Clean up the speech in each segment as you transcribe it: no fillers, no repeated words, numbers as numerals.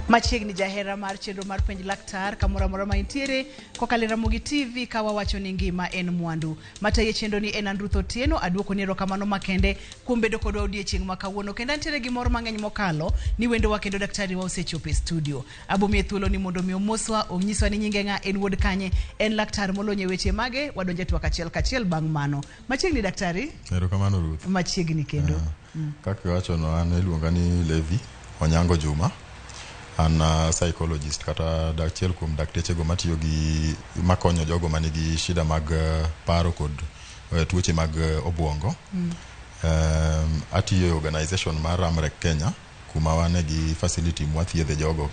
Machiegni jahera mar chenro mar Penj Laktar kamoro amora ma intiere kokalo e Ramogi TV ka wawacho ni ngima en mwandu. Matayi e chenro ni en an Ruth Otieno, aduoko ni erokamano makende kuom bedo kodwa odiechieng' ma kawuono. Kendo antiere gi mor mang'eny mokalo ni wendowa kendo daktari wa osechopo e studio. Abomiye thuolo ni mondo mi omoswa, onyiswa ni nyinge ng'a, en wuod kanye, en laktar molony e weche mage, wadonje twak achiel kachiel bang' mano. Machiegni daktari? Erokamano Ruth. Machiegni kendo. Kaka iwachono an iluonga ni Levi Onyango Juma. An uh, psychologist kata achiel kuom daktechego matiyo gi makonyo jogo manigi shida mag paro kod tuoche mag obuongo. Atiyo e organization mar Amrec Kenya kuma wane gi facility mwathiedhe jogo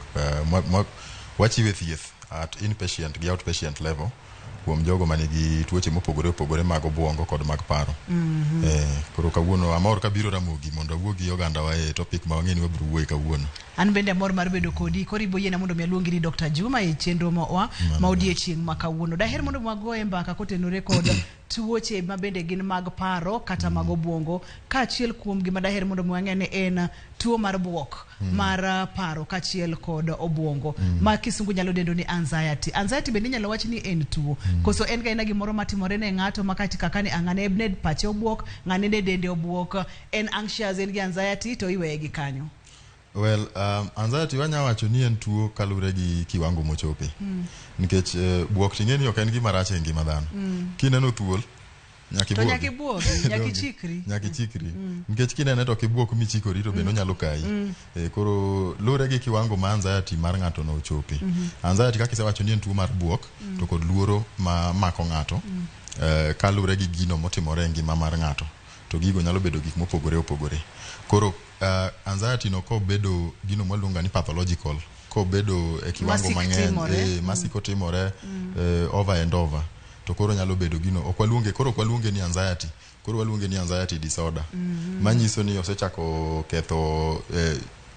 wachiwe thieth at inpatient gi outpatient level kuom jogo manigi tuoche mopogore opogore mag obuongo kod mag paro. Koro kawuono amor kabiro Ramogi mondo awuo gi ogandawa e topic ma wang'e ni wabiro wuoye kawuono. An bende amor mar bedo kodi. Koro ibo yiena mondo mi aluongi ni Dr. Juma e chenro wa ma odiechieng' ma kawuono. Daher mondo wagoye mbaka kotenore kod tuoche ma bende gin mag paro kata mag obuongo. Kaachiel kuom gima daher mondo mi wang'e ni en tuo mar buok mar paro kaachiel kod obuongo ma kisungu nyalo dendo ni anxiety. Anxiety bende inyalo wach ni en tuo. Koso en ga ena gimoro matimore ne ng'ato makati kaka ni ng'ane ne pache obuok, ng'ane ne dende obuok, en anxious, en gi anxiety to iweye gi kanyo. Well, anxiety wanya wacho ni en tuo kalure gi kiwango mochope. Nikech buok ting'e ni ok en gima rach e ngima dhano. Kineno thuol, nyaka To nyaka ibuogi, nyaka ichikri. Nyaka ichikri. Nikech kinene to ok ibuok michikori to bende onyalo kayi. Koro lure gi kiwango ma anxiety mar ng'ato no ochope. Anxiety kaka isewacho ni en tuo mar buok to kod luoro ma mako ng'ato kalure gi gino motimore e ngima mar ng'ato. To gigo nyalo bedo gik mopogore opogore. Koro anxiety no kobedo gino mwaluongo ni pathological, kobedo e kiwango mang'eny, masiko timore over and over, to koro nyalo bedo gino ok waluonge, koro ok waluonge ni anxiety, koro waluonge ni anxiety disorder. Manyiso ni osechako ketho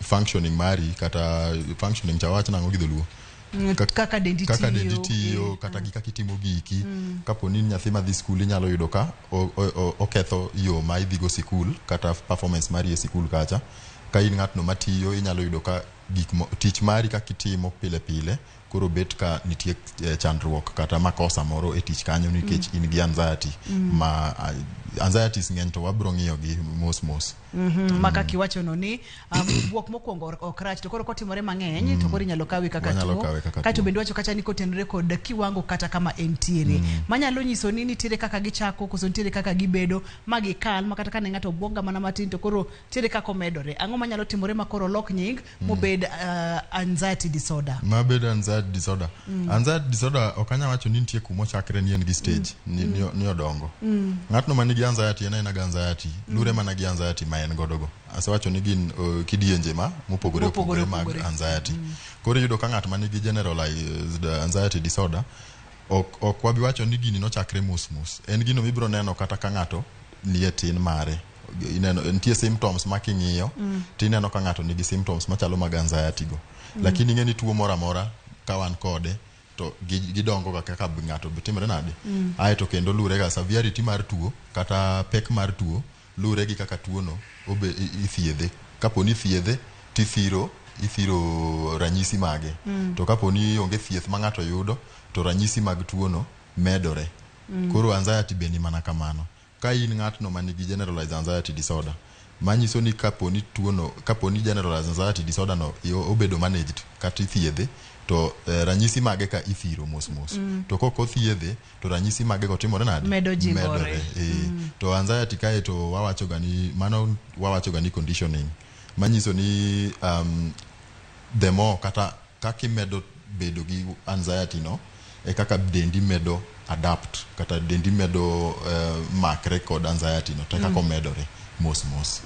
functioning mari kata functioning cha wach nang'o gi dholuo? Kaka dendi kaka dendi tiyo kata gi kaka itimo giki. Kapo ni nyathi madhi skul inyalo yudo ka oketho yo ma idhigo sikul kata performance mari e sikul kacha. Ka in ng'atno matiyo inyalo yudo ka gik tich mari kaka itimo pile pile koro bet ka nitie chandruok kata makosa moro e tich kanyo nikech in gi anxiety. Ma anxieties ng'eny to wabro ng'iyo gi mos mos. Ma kaka iwacho no ni buok mokwongo ok rach to koro kotimore mang'eny to koro inyalo kawe kaka tuo. Kaeto bende wacho kacha ni kotenore kod kiwango kata kama entiere. Manyalo nyiso ni nitiere kaka gichako koso nitiere kaka gibedo ma gikal ma kata kane ng'ato obuok ga mana matin to koro nitiere kaka omedore. Ang'o manyalo timore ma koro olok nying mobed anxiety disorder? Mabed anxiety disorder. Anxiety disorder ok anyal wacho ni nitie kuma ochakre ni en gi stage ni odongo. Ng'atno man gi anxiety en aena gi anxiety, lure mana gi anxiety ma en godo go. Asewacho ni gin kidienje ma mopogore opogore mag anxiety. Koro iyudo ka ng'at ma nigi generalized anxiety disorder ok wabi wacho ni gini nochakre mos mos. En gino mibiro neno kata ka ng'ato nie tin mare. Ineno nitie symptoms ma king'iyo tineno ka ng'ato nigi symptoms machalo mag anxiety go. Lakini ing'e ni tuo moro amora ka wan kode to gidongo ga kaka ng'ato timre nade. Aeto kendo lure ga severity mar tuo kata pek mar tuo lure gi kaka tuo no obe ithiedhe. Kapo ni ithiedhe tithiro ithiro ranyisi mage. To kapo ni onge thieth ma ng'ato yudo to ranyisi mag tuo no medore. Koro anxiety be ni mana kamano. Ka in ng'atno manigi generalized anxiety disorder, manyiso ni kapo ni tuo no, kapo ni generalized anxiety disorder no obedo managed kata ithiedhe to ranyisi mage ka ithiro mos mos. To kok othiedhe to ranyisi mage go timore nade? Medo jingore. Medore. To anxiety kae to wawacho ga ni mano wawacho ga ni conditioning manyiso ni the more kata kaka imedo bedo gi anxiety no e kaka dendi medo adapt kata dendi medo makre kod anxiety no to kaka omedore mos mos.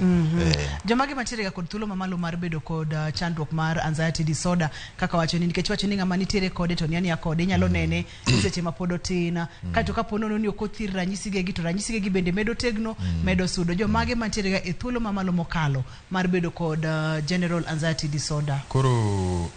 Jomage mantiere ga kod thuolo mamalo mar bedo kod chandruok mar anxiety disorder kaka wacho ni nikech wacho ni ng'ama nitiere kode to nia kode inyalo nene seche ma pod otin. Kaeto kapo nono ni ok othir ranyisi gegi to ranyisi gegi bende medo tegno, medo sudo. Jomage mantiere ga e thuolo mamalo mokalo mar bedo kod general anxiety disorder? Koro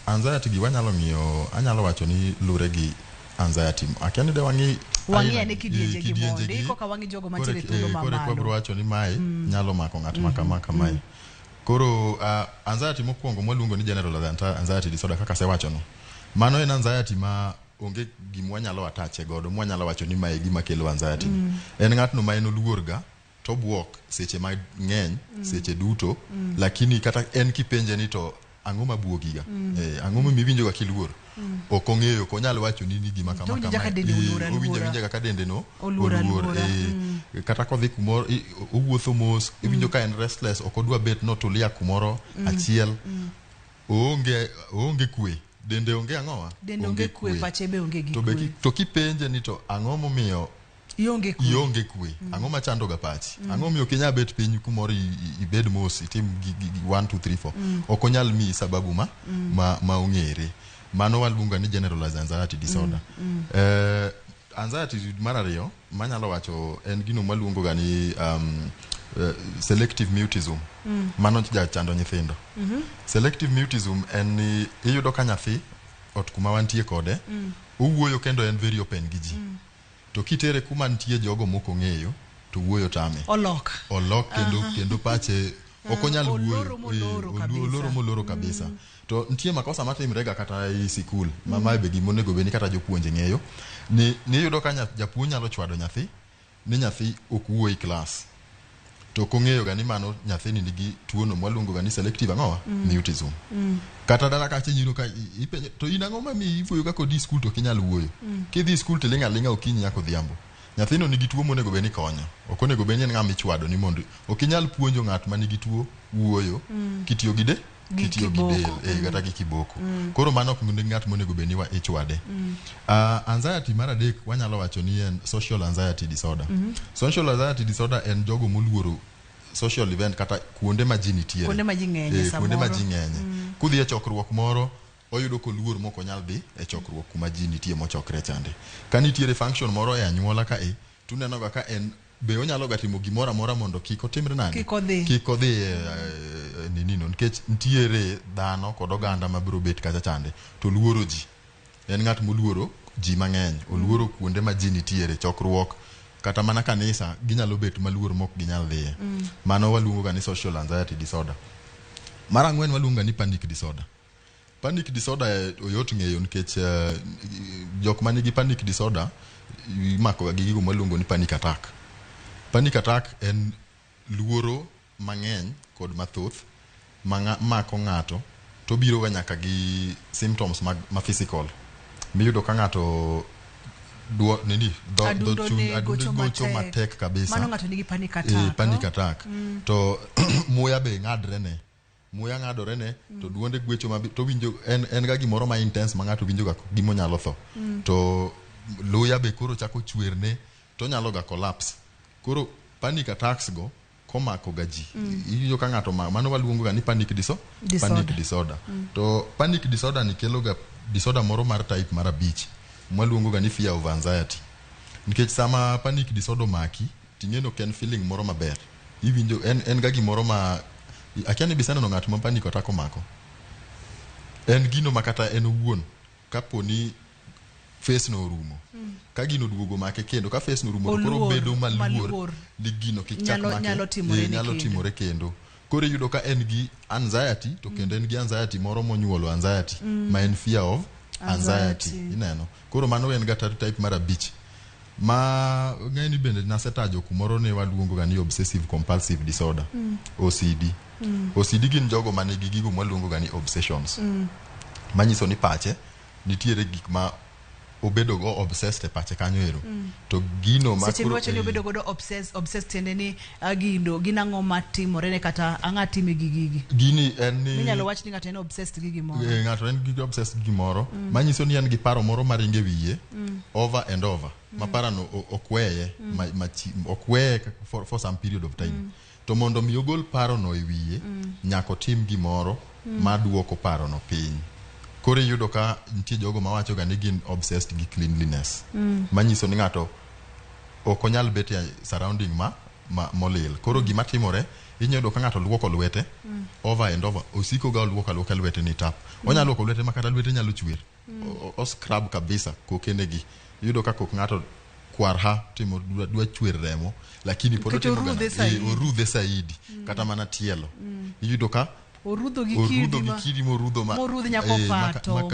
anxiety gi wanyalo ng'iyo, anyalo wacho ni lure gi anxiety. Akia ni de wang'i Wang'i ane kidienje gi mondi, koka wang'i jogo mantiere thuolo mamalo. Koro wabiro wacho ni mae nyalo mako ng'at ma kama kamae. Koro anxiety mokwongo mwaluongo ni general anxiety disorder kaka asewachono, mano en anxiety ma onge gima wanyalo attache godo mwanyalo wacho ni mae e gima kelo anxiety ni. En ng'atno ma en oluor ga to obuok seche mang'eny, seche duto, lakini kata en kipenje ni to ang'o mabuogi ga, ang'o momiyo iwinjo ga kiluor, ok ong'eyo, ok onyal wacho ni gima kama To owinjo kama. kaka dende oluor Owinjo aluora. awinja kaka dende no Oluor oluor, aluora. Kata kodhi kumoro owuotho mos, iwinjo ka en restless, ok odwa bet notulia kumoro achiel. Oonge kwe, dende onge ang'owa, Dende onge kwe, pache be onge gi to be kwe. To kipenje ni to ang'o momiyo Ionge kwe. Ionge kwe, ang'o machando ga pachi, ang'o momiyo ok inyal bet piny kumoro ibed mos itim gi 1 2 3 4, ok onyal miyi sababu ma ong'ere. Mano waluongo ni generalized anxiety disorder. Anxiety mar ariyo manyalo wacho en gino mwaluongo ga ni selective mutism. Mano jachando nyithindo. Selective mutism en ni iyudo ka nyathi ot kuma wantie kode, owuoyo kendo en very open gi ji, to kitere kuma nitie jogo mok ong'eyo to wuoyo tame. Olok. Olok kendo pache ok onyal wuoyo. Oloro moloro kabisa. Oloro moloro kabisa. To nitie makosa matimre ga kata e sikul ma mae be gima onego bed ni kata jopuonje ng'eyo ni iyudo ka japuonj nyalo chwado nyathi ni nyathi ok wuo e klas, to ok ong'eyo ga ni mano nyathini nigi tuono mwaluongo ga ni selective ang'owa, mutism. Kata dala kacha inyiro ka ipenjo to in ang'o mamiyi iwuoyo ga kodi e skul to ok inyal wuoyo, kidhi e skul to iling' aling'a okinyi nyaka odhiambo. Nyathino nigi tuo monego bed ni konyo, ok onego bed ni en ng'ama ichwado ni mondo ok inyal puonjo ng'at ma nigi tuo wuoyo kitiyo gi de Gi kitiyo gi kiboko. del, kata gi kiboko. Koro mano ok ng'at monego bed ni ichwade. Anxiety mar adek wanyalo wacho ni en social anxiety disorder. Social anxiety disorder en jogo moluoro social event kata kuonde ma ji nitiere. Kuonde ma ji ng'enye Kuonde ma samoro. ji ng'enye. Kudhi e chokruok moro, oyudo koluor mok onyal dhi e chokruok kuma ji nitie mochokre chande. Ka nitiere function moro e anyuola ka e, tuneno ga ka en be onyalo ga timo gimoro amora mondo kik otimre nade? Kik odhi. Kik odhi e ninino, nikech nitiere dhano kod oganda mabiro bet kacha chande to luoro ji. En ng'at moluoro ji mang'eny, oluoro kuonde ma ji nitiere, chokruok, kata mana kanisa ginyalo bet maluor mok ginyal dhiye. Mano waluongo ga ni social anxiety disorder. Mar ang'wen waluongo ga ni panic disorder. Panic disorder oyot ng'eyo nikech jok manigi panic disorder imako ga gi gigo mwaluongo ni panic attack. Panic attack en luoro mang'eny kod mathoth ma mako ng'ato to biro ga nyaka gi symptoms ma physical. Miyudo ka ng'ato duo nini dho Adundo chuny ne adundo gocho gocho matek. matek kabisa. Mano ng'ato nigi panic attack. Panic attack. To muya be ng'adre ne. Muya ng'adore ne to duonde gwecho ma to winjo en ga gimoro ma intense ma ng'ato winjo ga gima onyalo tho. To luya be koro chako chwerne to onyalo ga collapse. Koro panic attacks go komako ga ji. Iwinjo ka ng'ato mano waluongo ga ni panic Disorder. Panic disorder. To panic disorder ni kelo ga disorder moro mar type mar 5 mwaluongo ga ni fear of anxiety. Nikech sama panic disorder omaki, ting'e ok en feeling moro maber. Iwinjo en ga gimoro ma akia ni biseneno ng'at ma panic attack omako. En gino ma kata en owuon kapo ni face no orumo. Ka gino oduogo make kendo, ka face no orumo to koro Oluor, bedo maluor maluor. ni gino kik chak make. Nyalo timore ni Nyalo kendo. timore kendo. Koro iyudo ka en gi anxiety to kendo en gi anxiety moro monyuolo anxiety ma en fear of anxiety. Anxiety. Ineno. Koro mano en ga type mar 5. Ma ng'eni bende nasetajo kumoro ne waluongo ga ni obsessive compulsive disorder. OCD. OCD gin jogo manigi gigo mwaluongo ga ni obsessions. Manyiso ni pache nitiere gik ma obedo go obsessed e pache kanyo ero. To gino ma Seche koro miwacho ni obedo godo obsessed tiende ni gino gin ang'o matimore ne kata ang'a time gi gigi. Gini en ni Minyalo wach ni ng'ato en obsessed gi gimoro. Ng'ato en gi obsessed gi gimoro manyiso ni en gi paro moro maringo e wiye over and over. Ma parono okweye, okweye for some period of time. To mondo mi ogol parono e wiye, nyaka otim gimoro maduoko parono piny. Koro iyudo ka nitie jogo mawacho ga ni gin obsessed gi cleanliness. Manyiso ni ng'ato ok onyal bet e surrounding ma molil. Koro gima timore, inyalo yudo ka ng'ato luoko lwete over and over, osiko ga oluoko aluoka lwete ni tap. Onyalo luoko lwete ma kata lwete nyalo chwer. O scrub kabisa kokene gi. Iyudo ka kok ng'ato kwar ha timo dwa chwer remo lakini pod Nikech otimo ga orudhe na- saidi. orudhe saidi kata mana tielo iyudo ka Orudho gi orudho kidi gi ma kidi morudho ma morudh nyaka opato,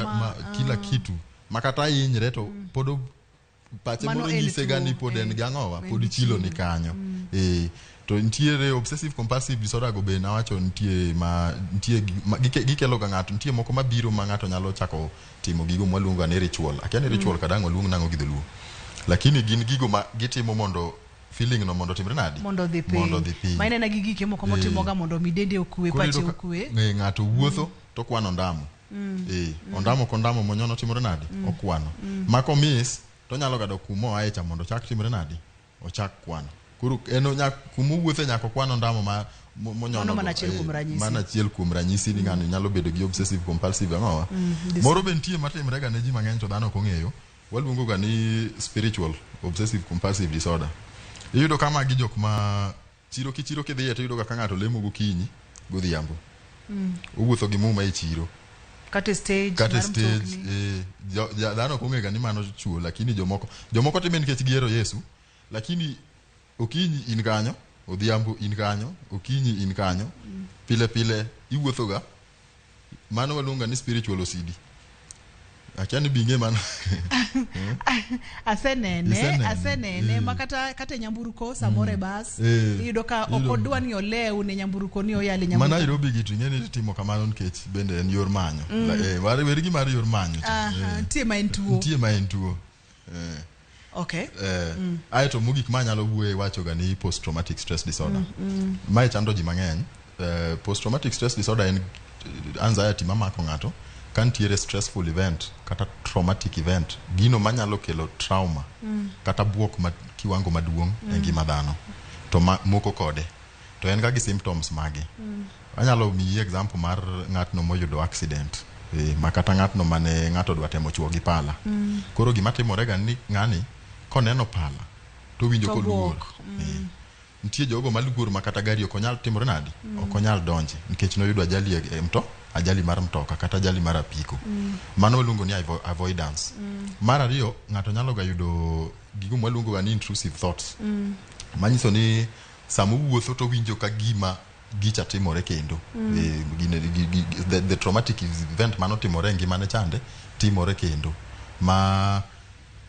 kila kitu makata hinyre to pod pache Mano moro en nyise ga ni tuo, pod en eh. gi ang'owa En pod gi chilo ni kanyo to nitiere obsessive compulsive disorder go be nawacho nitie ma nitie gikelo ga ng'ato nitie moko mabiro ma ng'ato nyalo chako timo gigo mwaluongo ga ni ritual akia ni ritual kadang' waluong nang'o gi dholuo lakini gin gigo ma gitimo mondo feeling no mondo timre nadi mondo odhi piny mondo odhi piny ma inena gi gike moko motimoga mondo mi dende okwe Koro pache iyudo ka- okwe ng'ato wuotho to kwano ondamo ondamo kondamo monyono timore nadi okwano mako miss to onyalo ga dok kuma oaye cha mondo ochak timre nadi ochak kwano koro en kuma owuothe nyaka okwan ondamo ma monyono Mano mana go. achiel kuom ranyisi. Mano achiel kuom ranyisi ni ng'ano nyalo bedo gi obsessive compulsive ang'owa moro be nitie matimre ga ne ji mang'eny to dhano ok ong'eyo waluongo ga ni spiritual obsessive compulsive disorder iyudo ka magi jok ma chiro kichiro kidhiye to iyudo ga ka ng'ato lemo gokinyi godhiambo owuotho gi muma e chiro kata e stage kata e mar stage mtokni. Dhano ok ong'e ga ni mano chuo lakini jomoko time nikech gihero Yesu lakini okinyi in kanyo odhiambo in kanyo okinyi in kanyo pile pile iwuotho ga mano waluongo ni spiritual OCD akia ni bing'e mano asenene Isenene. asenene ma kata e nyamburko samoro e bas iyudo ka ok odwa ni olew ne nyamburko ni oyale ma nyamburko Nairobi gi to ing'e ni timo kamano nikech bende en yor manyo weri gi mar yor manyo cha. Nitie ma en tuo Nitie ma en tuo okay Aeto mogik ma anyalo wuoye wacho ga ni post traumatic stress disorder mae chando ji mang'eny post traumatic stress disorder en anxiety mamako ng'ato ka nitiere stressful event kata traumatic event gino manyalo kelo trauma kata buok ma kiwango maduong' e ngima dhano to moko kode to en ga gi symptoms mage anyalo miyi example mar ng'atno moyudo accident ma kata ng'atno mane ng'ato dwa temo chuo gi pala koro gima timore ga ni ng'ani koneno pala to winjo To koluor buok. Nitie jogo maluor ma kata gari ok onyal timore nadi ok onyal donje nikech noyudo ajali e ajali mar mtoka kata ajali mar apiko mano waluongo ni avoidance mar ariyo ng'ato nyalo ga yudo gigo mwaluongo ga ni intrusive thoughts manyiso ni sama owuotho to winjo ka gima gicha timore kendo the traumatic event manotimore e ngimane chande timore kendo ma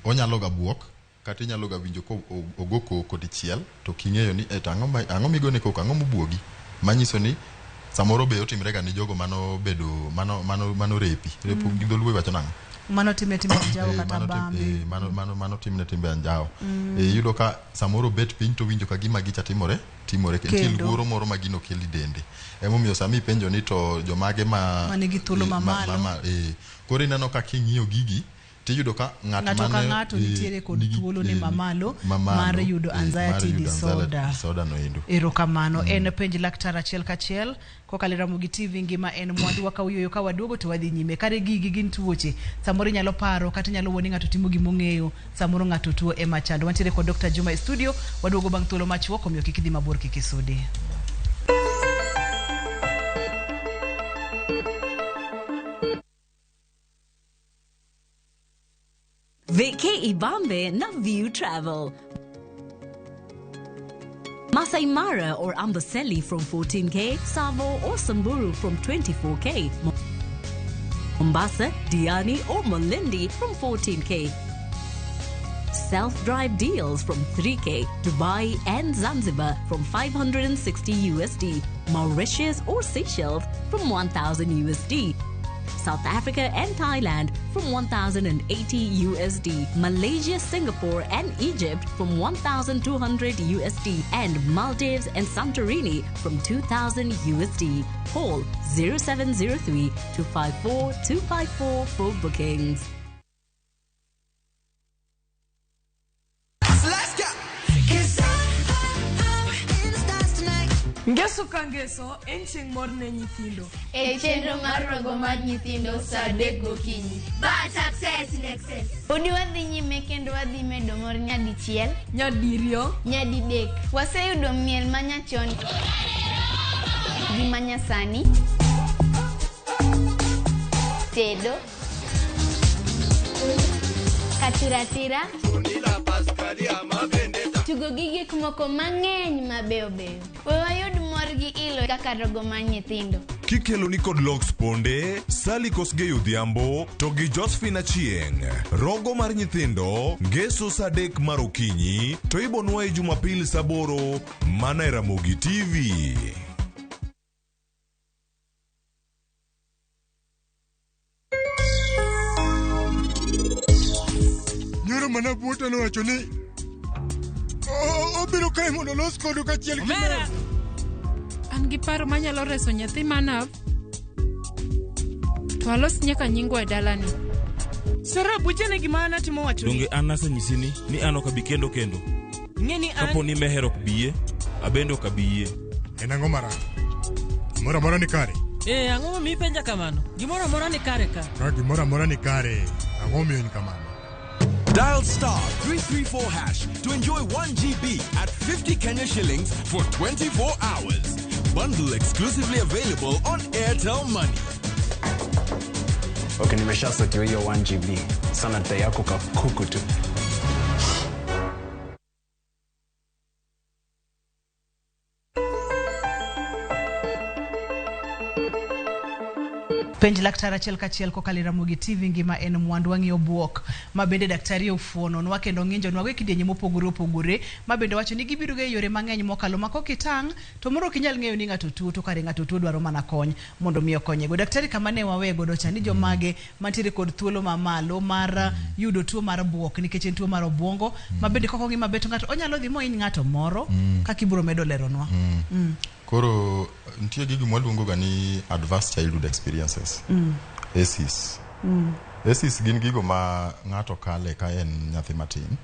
onyalo ga buok kata inyalo ga winjo ko ogo koko dichiel to king'eyo ni to ang'o migone koko ang'o mobuogi manyiso ni samoro be otimre ga ni jogo mano bedo mano repi repo gi dholuo iwacho nang'o mano time timbe anjawo kata bambe mano timne timbe anjawo iyudo ka samoro bet piny to winjo ka gima gicha timore nitie luoro moro ma gino keli dende emomiyo sama ipenjo ni to jomage ma manigi thuolo mamalo koro ineno ka king'iyo gigi tiyudo ka ng'ato ka ng'ato nitiere kod thuolo ne mamalo mar yudo anxiety disorder erokamano en penj laktar achiel kachiel kokalo Ramogi TV ngima en mwandu ka uyuoyo ka waduogo to wadhi nyime kare gigi gin tuoche samoro inyalo paro kata inyalo wuo ni ng'ato timo gimong'eyo samoro ng'ato tuo ema chando wantiere kod Dr. Juma e studio waduogo bang' thuolo machuok omiyo kik idhi mabor kik isudi Vacay Ibambe na View Travel. Masai Mara or Amboseli from 14K, Savo or Samburu from 24K, Mombasa, Diani or Malindi from 14K. Self-drive deals from 3K, Dubai and Zanzibar from 560 USD, Mauritius or Seychelles from 1,000 USD. South Africa and Thailand from 1,080 USD, Malaysia, Singapore and Egypt from 1,200 USD, and Maldives and Santorini from 2,000 USD. Call 0703 254 254 for bookings. Let's go. 'Cause I'm in the stars tonight. Ngeso ka ngeso en chieng' mor ne nyithindo. E chenro mar rogo mar nyithindo saa 3 gokinyi. Bad success in excess. Podi wadhi nyime kendo wadhi medo mor nyadichiel, Nyadiriyo, nyadidek. Waseyudo miel manyachon gi manyasani, tedo, katiratira, Tugo gi gik moko mang'eny mabeyo beyo. We wayud mor gi ilo kaka rogo mar nyithindo. Kikelo ni kod Lox Ponde, Sally Kosgei Odhiambo to gi Josephine Achieng'. Rogo mar nyithindo, Ngeso saa 3 mar okinyi to ibonwaye Jumapil saa 8 mana e Ramogi TV. Nyoro mana buota nowacho ni obiro kae mondo olos kodu kachiel gi Omera! An gi paro manyalo reso nyathi manav to alos nyaka nyingwa e dalani. Sara buchene gima an atimo wacho ni Donge an asenyisi ni ni an ok abi kendo kendo. ing'e ni an Kapo ni Meher ok bi yie, abende ok abi yie. En ang'o marach? Gimoro amora ni kare. Ee, ang'o momiyo ipenja kamano? Gimoro amora ni kare ka. Ka gimoro amora ni kare, ang'o momiyo in kamano? Dial star 334 hash to enjoy 1 GB at 50 Kenya shillings for 24 hours. Bundle exclusively available on Airtel Money. Okay, nimeshasotiwa hiyo 1 GB. Sana dai yako kakuku tu. Penj laktar achiel kachiel kokalo e Ramogi TV ngima en mwandu wang'iyo buok ma bende daktari ofuononwa kendo ng'injonwa go e kidienje mopogore opogore ma bende wacho ni gibiro ga e yore mang'eny mokalo ma kokitang' to moro ok inyal ng'eyo ni ng'ato tuo to kare ng'ato tuo dwaro mana kony mondo mi okonye go. Daktari kama ne wawe godo cha ni jomage mantiere kod thuolo mamalo mar yudo tuo mar buok nikech en tuo mar obuongo ma bende kok ong'i maber to ng'ato onyalo dhi mohiny ng'ato moro kaka ibiro medo leronwa. Koro nitie gigo mwaluongo ga ni adverse childhood experiences. ACEs. ACEs gin gigo ma ng'ato kale ka en nyathi matin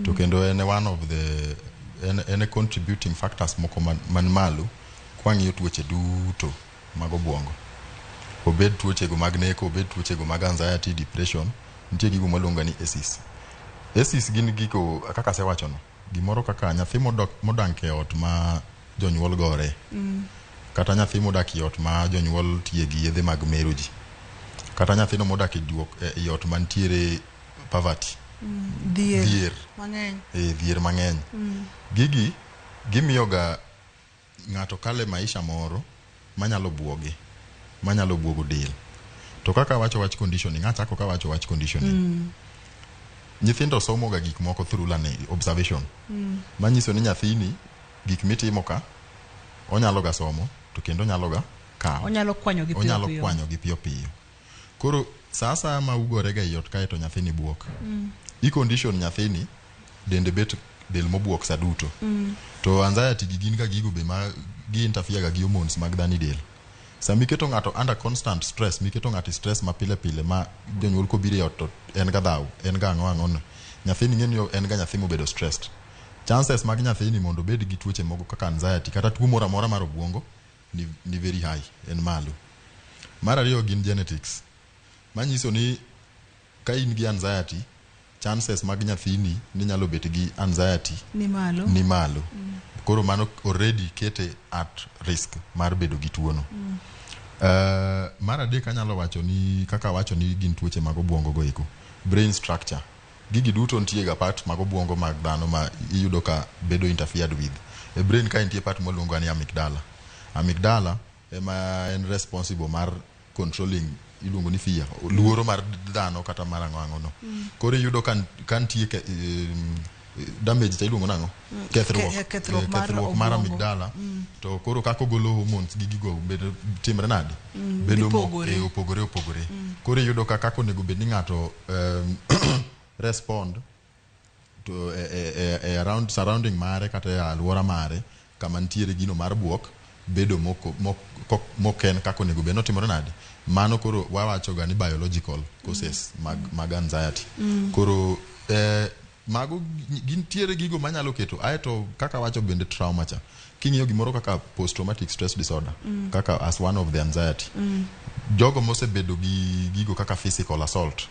to kendo en one of the en, en contributing factors moko man, man malo kwang'iyo tuoche duto mag obuongo obed tuochego mag neko obed tuochego mag anxiety depression nitie gigo mwaluongo ni ACEs ACEs gin gigo kaka asewachono gimoro kaka nyathi modak, modak e ot ma jonyuol gore kata nyathi modak e ot ma jonyuol tiye gi yedhe mag mero ji kata nyathino modak e, duok, e ot mantiere poverty Dhier. Dhier. Mang'eny. e, dhier mang'eny gigi gimiyoga ng'ato kale maisha moro manyalo buoge manyalo buogo del to kaka awacho wach conditioning achako kawacho wach conditioning nyithindo somo ga gik moko through learning observation manyiso ni nyathini gik mitimo ka onyalo ga somo to kendo onyalo ga kawo Onyalo kwanyo gi piyo onyalo piyo. kwanyo gi piyo piyo koro sa asaya ma ugore ga ei ot kae to nyathini buok i condition nyathini dende bet del mobuok sa duto to anxiety gi gin ga gigo be ma gi interfere ga gi hormones mag dhano e del sama iketo ng'ato under constant stress miketo ng'ato e stress ma pile pile ma jonyuol kobiro e ot to en ga dhaw en ga ang'o ang'o no nyathini ng'e ni en ga nyathi mobedo stressed chances mag nyathini mondo obed gi tuoche moko kaka anxiety kata tuo moro amora mar obuongo ni, ni very high en malo mar ariyo gin genetics manyiso ni ka in gi anxiety chances mag nyathini ni nyalo bet gi anxiety Ni malo. ni malo koro mano already kete at risk mar bedo gi tuono mar adek anyalo wacho ni kaka awacho ni gin tuoche mag obuongo go eko brain structure gigi duto nitie ga part mag obuongo mag dhano ma iyudo ka bedo interfered with e brain ka nitie part mwaluongo ni amygdala amygdala ema en responsible mar controlling iluongo ni fear luoro mar dhano kata mar ang'o ang'o no koro iyudo ka ka nitie ke, damage cha iluongo nang'o kethruok Kethruok mar kethruok mar obuongo. amygdala to koro kaka ogolo hormones gi gigo bedo timre nade bedo mo- gipogore. opogore opogore koro iyudo ka kaka onego bed ni ng'ato respond to e, e, e, e around surrounding mare kata e alwora mare kama nitiere gino mar buok bedo moko, mok, mok en kaka onego bed notimore nade mano koro wawacho ga ni biological causes mag anxiety koro mago gintiere gigo manyalo keto aeto kaka wacho bende trauma cha king'iyo gimoro kaka post traumatic stress disorder kaka as one of the anxiety jogo mosebedo gi gigo kaka physical assault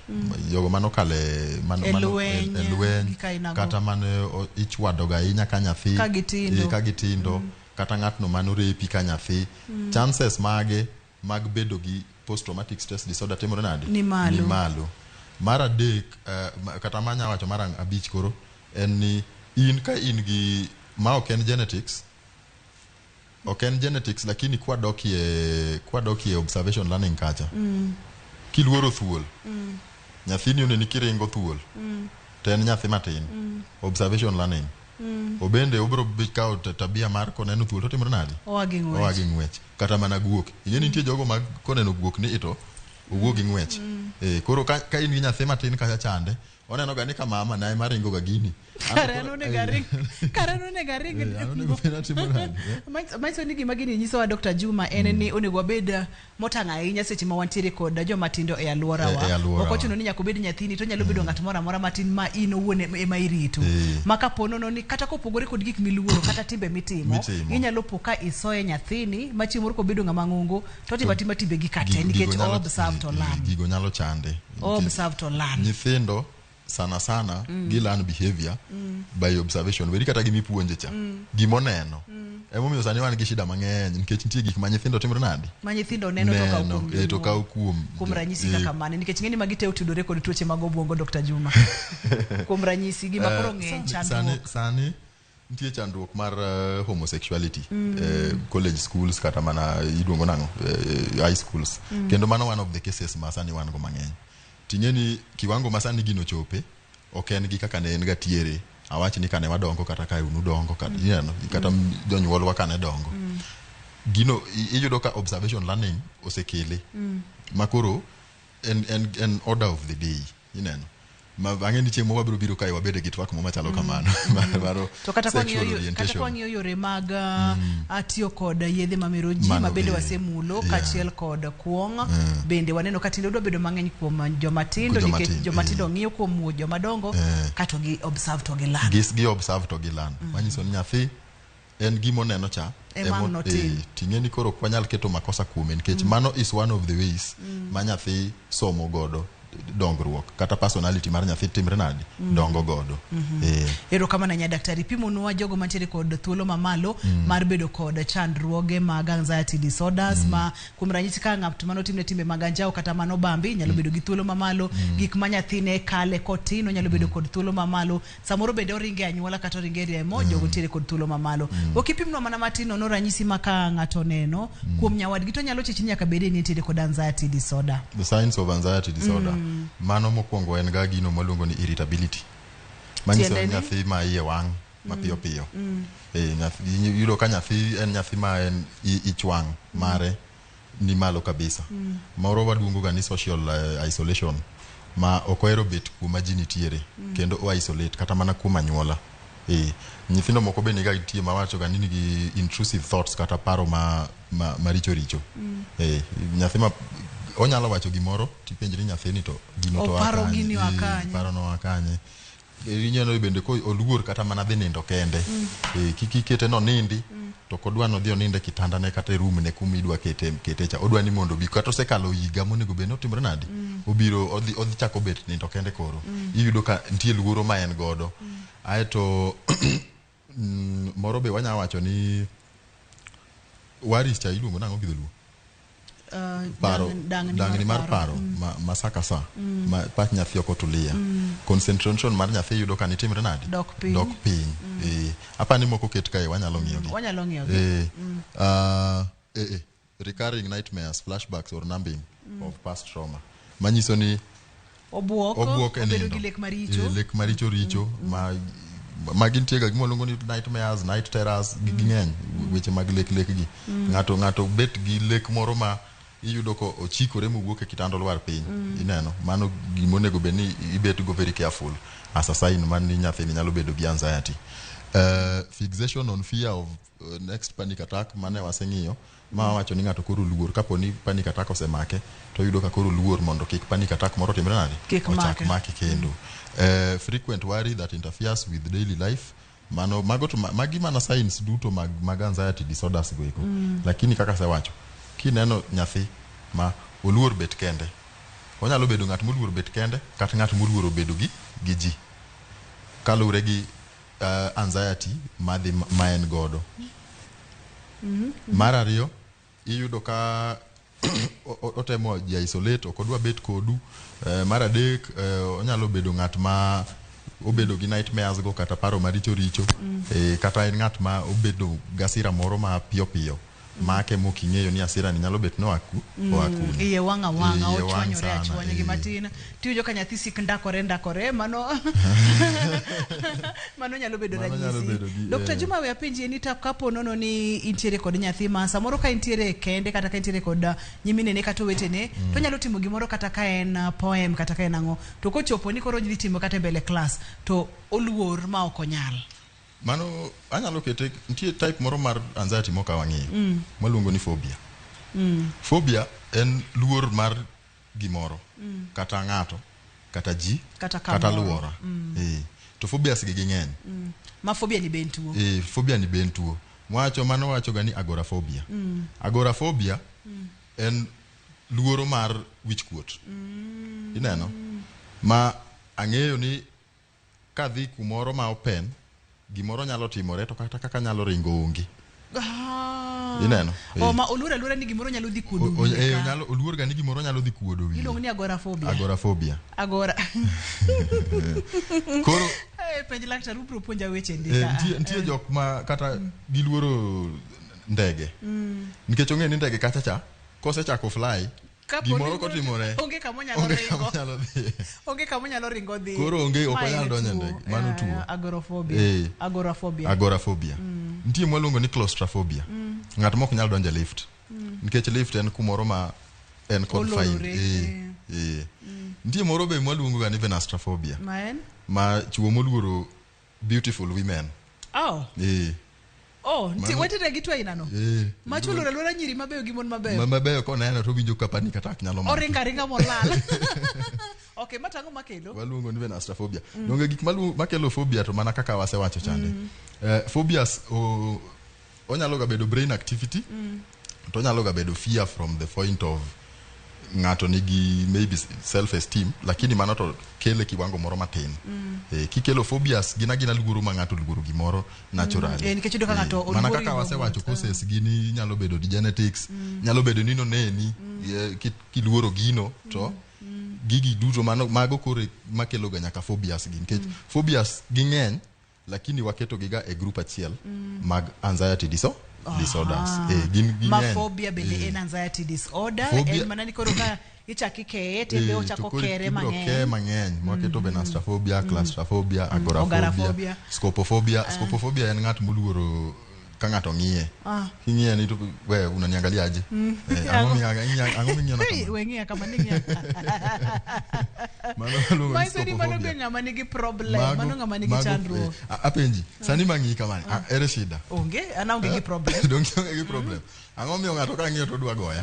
jogo manokale man, E lweny, e lweny gik ainago. kata mane ichwado ga ahinya ka nyathi Ka gitindo. ka gitindo kata ng'atno manorepi ka nyathi chances mage mag bedo gi post traumatic stress disorder timore nade Ni malo. ni malo mar adek kata manya wacho mar abich koro en ni in ka in gi ma ok en genetics, ok en genetics, lakini kwadokie observation learning kacha, kiluoro thuol, nyathini oneni kiringo thuol, to en nyathi matin, observation learning, obende obiro kawo tabia mar koneno thuol to timore nade? Oa gi ng'wech. Oa gi ng'wech. Kata mana guok, ing'e ni nitie jogo ma koneno guok ni ito owuok gi ng'wech. Koro ka in gi nyathi matin kacha chande, oneno ga ni ka mama na ema ringo ga gini. Kare an onego aring, kare an onego aring. An onego bed atimo nade, eh? Manyiso ni gima gini nyisowa, Dr. Juma, en ni onego wabed motang' ahinya seche ma wantiere kod joma tindo e alworawa. E alworawa. Ok ochuno ni nyaka obed nyathini, to onyalo bedo ng'at moro amora matin ma in owuon ema irito. Ma kapo nono ni kata kopogore kod gik miluoro kata timbe mitimo, Mitimo. inyalo po ka isoye nyathini ma chieng' moro kobedo ng'ama ng'ongo to otimo atima timbegi ka te Gigo nikech nyalo observe to learn. Gigo nyalo chande. Observe to learn. Nyithindo sana sana gi learn behavior by observation. Weri kata gimipuonje cha, gimoneno. Emomiyo sani wan gi shida mang'eny nikech nitie gik ma nyithindo timore nade? Ma nyithindo neno to kawo Neno, kuom to jonyuol. kawo kuom Kuom ranyisi kaka mane? Nikech ng'eni magi te otudore kod tuoche mag obwongo, Dr. Juma. Kuom ranyisi gima koro ng'eny chandruok. Sani nitie chandruok mar homosexuality college schools, kata mana iluongo nang'o, high schools. Kendo mano one of the cases ma sani wan go mang'eny. Ting'e ni kiwango ma sani gino chope ok en gi kaka ne en ga tiere, awach ni kane wadongo, kata ka unudongo, kata ineno kata jonyuolwa kane dongo. Gino iyudo ka observation learning osekele ma koro en order of the day, ineno, ma ang'e ni chieng' moro wabiro biro kae wabede gi twak mo machalo kamano mar To kata sexual kwang'iyo kata orientation. kwang'iyo yore mag tiyo kod yedhe mamero ji Mano, ma bende wasemulo, kaachiel kod kuong', bende waneno ka tinde odwa bedo mang'eny kuom joma tindo Joma nikech tindo, joma tindo ng'iyo kuom joma dongo kato gi observe to gi learn. Gi observe to gi learn, manyiso ni nyathi en gimoneno cha Ema ang' notim. Ting'e ni koro ok wanyal keto makosa kuome nikech mano is one of the ways ma nyathi somo godo dongruok, kata personality mar nyathi timre nade, dongo godo. Erokamano ahinya, daktari. Pimonwa jogo mantiere kod thuolo mamalo mar bedo kod chandruoge mag anxiety disorders, ma kuom ranyisi ka ng'at manotimne timbe mag anjawo kata mano bambi nyalo bedo gi thuolo mamalo, gik ma nyathine kale kotin onyalo bedo kod thuolo mamalo, samoro bende oringe anyuola kata oringe remo, jogo nitiere kod thuolo mamalo. Ok ipimnwa mana matin nono ranyisi ma ka ng'ato oneno kuom nyawadgi to nyalo chich ni nyaka bede ni nitiere kod anxiety disorder. The signs of anxiety disorder, mano mokwongo en ga gino mwaluongo ni irritability, manyiso Tiende ni ni? Nyathi ma iye wang' mapiyo piyo. Nyathi iyudo ka nyathi en nyathi ma en ich wang' mare ni malo kabisa. Moro waluongo ga ni social isolation, ma ok ohero bet kuma ji nitiere, kendo o isolate kata mana kuom anyuola. Nyithindo moko be niga nitie mawacho ga ni nigi intrusive thoughts, kata paro ma maricho richo. Nyathi ma onyalo wacho gimoro tipenjri nyathini to gino to oa Oparo kanye? gini oa kanye? Paro no oa kanye? Inyalo bende ko oluor kata mana dhi nindo kende. Kik ikete nonindi, to ok odwa nodhi oninde kitanda ne kata e room ne kuma idwa kete cha. Odwa ni mondo obi kata osekalo higa monego bed ni otimore nade, obiro odhi chako bet nindo kende koro. Iyudo ka nitie luoro ma en godo. Aeto moro be wanya wacho ni worries cha iluongo nang'o gi dholuo? Paro, dangni dangni mar paro ma sa ka sa, ma pach nyathi ok otulia, concentration mar nyathi yudo ka nitimre nade? Dok piny. Dok piny. Apani moko ket kae wanyalo ng'iyo gi. Wanyalo ng'iyo gi. Recurring nightmares, flashbacks or numbing of past trauma, manyiso ni Obuok, obuok e obedo nindo. gi lek maricho. Lek maricho richo ma gintie ga gima luongo ni nightmares, night terrors, gi ging'eny weche mag lek lek gi. Ng'ato bet gi lek moro ma iyudo ko ochikore mowuok e kitanda olwar piny. Ineno, mano gimonego bed ni ibet go very careful as a sign man ni nyathini nyalo bedo gi anxiety. Fixation on fear of next panic attack, mane waseng'iyo ma wacho ni ng'ato koro luor kapo ni panic attack osemake to oyudo ka koro luor mondo kik panic attack moro timre nade, Kik ochak make. Make kendo. Frequent worry that interferes with daily life, mano mago to magi mana signs duto mag anxiety disorders go eko. Lakini kaka asewacho, kineno nyathi ma oluor bet kende, onyalo bedo ng'at moluor bet kende kata ng'at moluoro bedo gi ji kaluwore gi anxiety madhi ma en godo. Mar ariyo, iyudo ka otemo ji isolate, ok odwa bet kodu. Mar adek, onyalo bedo ng'at ma obedo gi nightmares go kata paro maricho richo. Kata en ng'at ma obedo gasira moro ma piyo piyo make mok ing'eyo ni hasira ni nyalo bet noa ku oa kune. Iye wang' awang'a, Iye wang' ochwanyore sana, achwanya gi matin. Tiwinjo ka nyathi sik ndakore ndakore, mano mano nyalo bedo Mano nyalo ranyisi. bedo gi- Dr. Juma, we apenji ni ta kapo nono ni intiere kod nyathi ma samoro ka intiere kende kata ka intiere kod nyiminene kata owetene, to onyalo timo gimoro kata ka en poem kata ka en ang'o, to kochopo ni koro odhi timo kata e mbele klas to oluor ma ok onyal. Mano anyalo kete, nitie type moro mar anxiety mok wang'iyo maluongo ni phobia. Phobia en luor mar gimoro, kata ng'ato, kata ji, Kata kata kamoro. luora. To phobias gi ging'eny. Ma phobia ni be en tuo? Phobia ni be en tuo. Mwacho mano wacho ga ni agoraphobia. Agoraphobia en luoro mar wich kuot. Ineno? Ma ang'eyo ni kadhi kumoro ma open, gimoro nyalo timore to kata kaka nyalo ringo onge. Ineno? O ma oluor aluora ni gimoro nyalo dhi kuodo wiye ka. Oluor ga ni gimoro nyalo dhi kuodo wiye. Iluongo ni agoraphobia. Agoraphobia. Agora. Koro Penj laktar ubiro puonja weche ndi ka. nitie jok ma kata giluoro ndege. Nikech ong'e ni ndege kacha cha kosechako fly, Kapo ni gimoro kotimore, onge kama onyalo onge ringo. kama onyalo dhiye. Onge kama onyalo ringo dhi. Koro onge, ok Ma en onyal donjo e tuo. ndege. Mano tuo. Agoraphobia. Agoraphobia. Agoraphobia. Nitie mwaluongo ni claustrophobia. Ng'at mok nyal donjo e lift. Nikech lift en kumoro ma en confined. Olorore, Nitie moro be mwaluongo ga ni venustraphobia. Ma en? Ma chuo moluoro beautiful women. Oh. Oh, wetene gi tuo aina no. Ma chuo oluoro aluora nyiri mabeyo gi mon mabeyo. Ma mabeyo koneno to owinjo ka panic attack nyalo make. Oringo aringa molal. Okay, matang'o makelo? Waluongo ni venustraphobia. Donge gik makelo phobia to mana kaka wasewacho chande. Phobias onyalo ga bedo brain activity. To onyalo ga bedo fear from the point of ng'ato nigi maybe self esteem, lakini mano to kele kiwango moro matin. Kikelo phobias gin agina luoro ma ng'ato luoro gimoro naturally. Nikech iyudo ka ng'ato Mana oluor kaka gima wasewacho owuok. causes gini nyalo bedo di genetics, nyalo bedo ni noneni kiluoro gino to gigi duto mano mago kore makelo ga nyaka phobias gi, nikech phobias ging'eny lakini waketo giga e group achiel mag anxiety disorders. Gin Ma ging'eny. phobia bende en anxiety disorder. En mana ni koro ka ichako ikeye to be ochako to koro kere ibiro keye mang'eny. mang'eny. Mwaketo venustraphobia, claustrophobia, agoraphobia, Agoraphobia. scopophobia. Scopophobia en ng'at moluoro ka ng'ato ng'iye. King'iye ni to we unaniangalia aje? Ang'o ming'iyo na Hey, kama? we ng'iya kama ni ng'iya. Mano waluongo ni Manyiso ni mano be scopophobia. ng'ama nigi problem, mano ng'ama nigi chandruok. Apenji, sani mang'iyi kamani, ere shida? Onge, an aonge gi problem. Donge onge gi problem. Ang'o miyo ng'ato ka ng'iyo to odwa goya?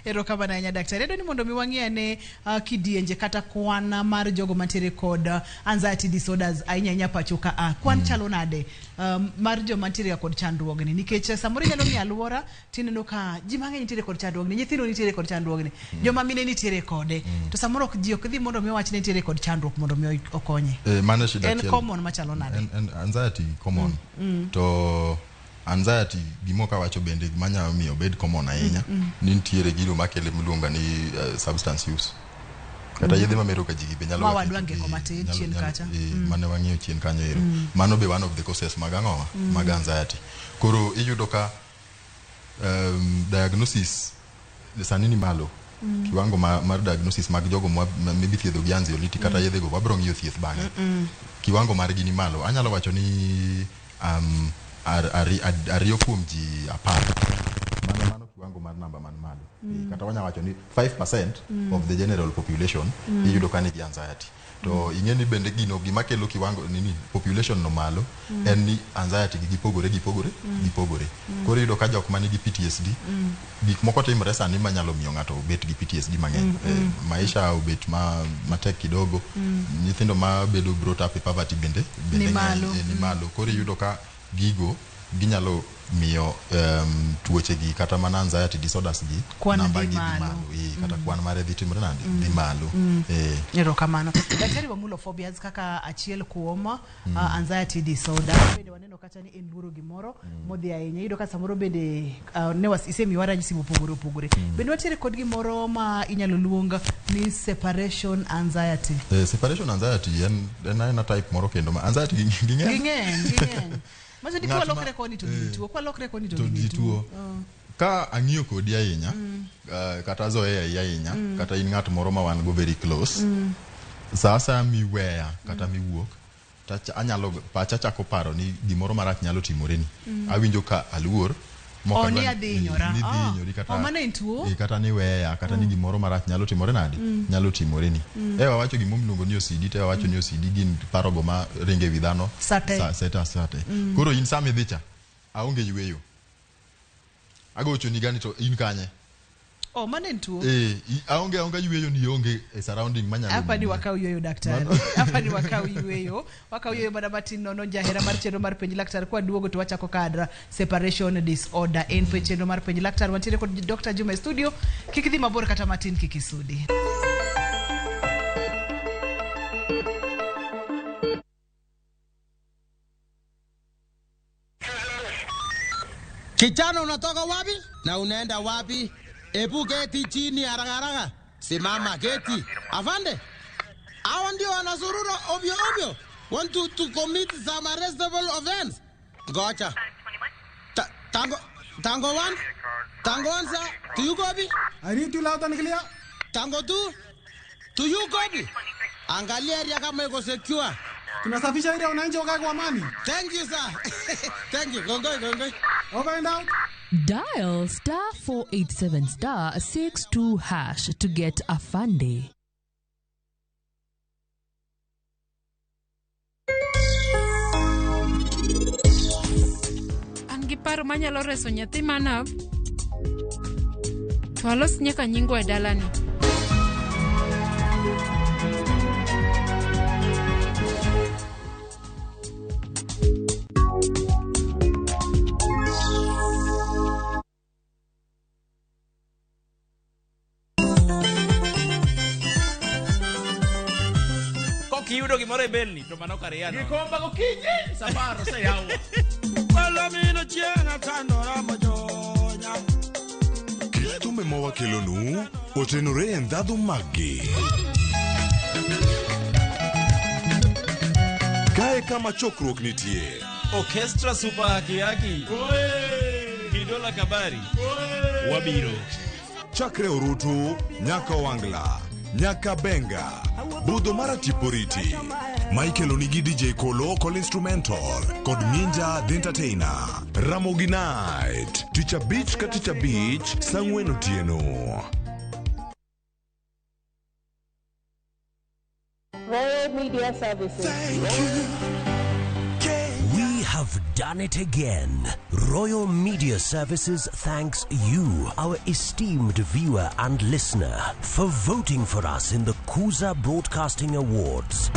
Erokamano ahinya daktari. Adwa ni mondo mi wang'i ane kidienje kata kwan mar jogo mantiere kod anxiety disorders ahinya ahinya pacho ka a. Kwan chalo nade mar joma nitiere kod chandruogni? Nikech samoro inyalo ng'iyo alwora tineno ka ji mang'eny nitiere kod chandruogni, nyithindo nitiere kod chandruogni, joma mine nitiere kode. To samoro ok ji ok dhi mondo mi owach ni nitiere kod chandruok mondo mi okonye. Mano shida En achiel. common machalo nade? En anxiety common. To anxiety gima ok awacho bende manyalo miyo obed common ahinya, ni nitiere gino makele miluongo ni substance use. Kata yedhe mamero ga ji gi be nyalo Ma ga wadwa keto ngeko gi- matin chien kacha. Mane wang'iyo chien kanyo ero. Mano be one of the causes mag ang'owa? Mag anxiety. Koro iyudo ka diagnosis sani ni malo. Kiwango mar diagnosis mag jogo maybe thiedho gi anxiolytic kata yedhe go wabiro ng'iyo thieth bang'e. Kiwango margi ni malo. Anyalo wacho ni ariyo kuom ji 10. Mano kiwango mar namba man malo. Kata wanyalo wacho ni 5% of the general population iyudo ka nigi anxiety. To ing'e ni bende gino gima kelo kiwango nini population no malo en ni anxiety gi gipogore gipogore gipogore. Koro iyudo ka jok manigi PTSD, gik moko timore sani manyalo miyo ng'ato obet gi PTSD mang'eny. Maisha obet matek kidogo. Nyithindo ma bedo brought up e poverty bende Ni ng'eny, malo. Ni malo. Koro iyudo ka gigo Ginyalo miyo tuoche gi kata mana anxiety disorders gi Kwan namba dhi gi dhi malo. malo, kata kwan mare dhi timre nade, dhi malo. Erokamano. Daktari, wamulo phobias kaka achiel kuom anxiety disorder. Bende waneno kata ni en luoro gimoro modhi ahinya. Iyudo ka samoro bende ne isemiwa ranyisi mopogore opogore. Bende wantiere kod gimoro ma inyalo luong ni separation anxiety. Separation anxiety en aena type moro kendo ma anxiety gi ng'eny. Ging'eny, ging'eny. Manyiso ni Ng'at ma- kwalokre koni to gini tuo, kwalokre koni to to gini ji tuo. tuo. Ka ang'iyo kodi ahinya, kata azoea ahinya, kata in ng'at moro ma wan go very close, sa asaya miweya kata miwuok, anyalo pacha chako paro ni gimoro marach nyalo timoreni. Awinjo ka aluor mok Oh, ni adwa adhi hinyora. ni dhi Ah. hinyori kata Oh, mano en tuo? Kata ni weya kata ni gimoro marach nyalo timore nade, nyalo timoreni. Wawacho gima iluongo ni OCD, to wawacho ni OCD gin parogo ma ringo ewi dhano Sate. sate. Koro in sama idhi cha, aonge yweyo. Agochoni gani to in kanye? Oh, mano en tuo. Aonge yweyo ni onge e surrounding manyalo. Hapa ni wakaw yweyo daktari. Hapa ni wakaw yweyo. Wakaw yweyo mana matin nono jahera mar chenro mar penj laktar kwa duogo to wachako kad separation disorder. En pe chenro mar penj laktar wantiere kod Dr. Juma e studio. Kik dhi mabor kata matin kik isudi. Kijana, unatoka wapi na unaenda wapi? Ebu keti chini haraka haraka. Simama keti. Afande, hawa ndio wanazurura ovyo ovyo. Want to commit some arrestable offense. Ngoja. Tango 1. Tango 1, sir. Do you copy? I read you loud and clear. Tango 2. Do you copy? Angalia area kama iko secure. Tunasafisha area wananchi wakae kwa amani. Thank you, sir. Thank you. Gongoi, gongoi. Over and out. Dial star 487 star 62 hash to get Afande. An gi paro manyalo reso nyathi manab to alos nyaka nyingwa e dalani. Kiyudo gimoro e belni to mano kar yano. Gikomba gokinyi safar oseyawo. Palomino chieng' atandora mojonya. Kit thumbe ma wakelonu otenore e ndhadhu maggi. Kae kama chokruok nitie. Orchestra Super Haki Haki. Kidola Kabari. Wabiro. Chakre Orutu, nyaka Wangla, nyaka Benga, budho mar Atiporiti. Michael onigi DJ Kolo Kol Instrumental kod Minja The Entertainer. Ramogi Night, tich abich ka tich abich, saa ang'wen otieno. Royal Media Services. We have done it again. Royal Media Services thanks you, our esteemed viewer and listener, for voting for us in the Kuza Broadcasting Awards.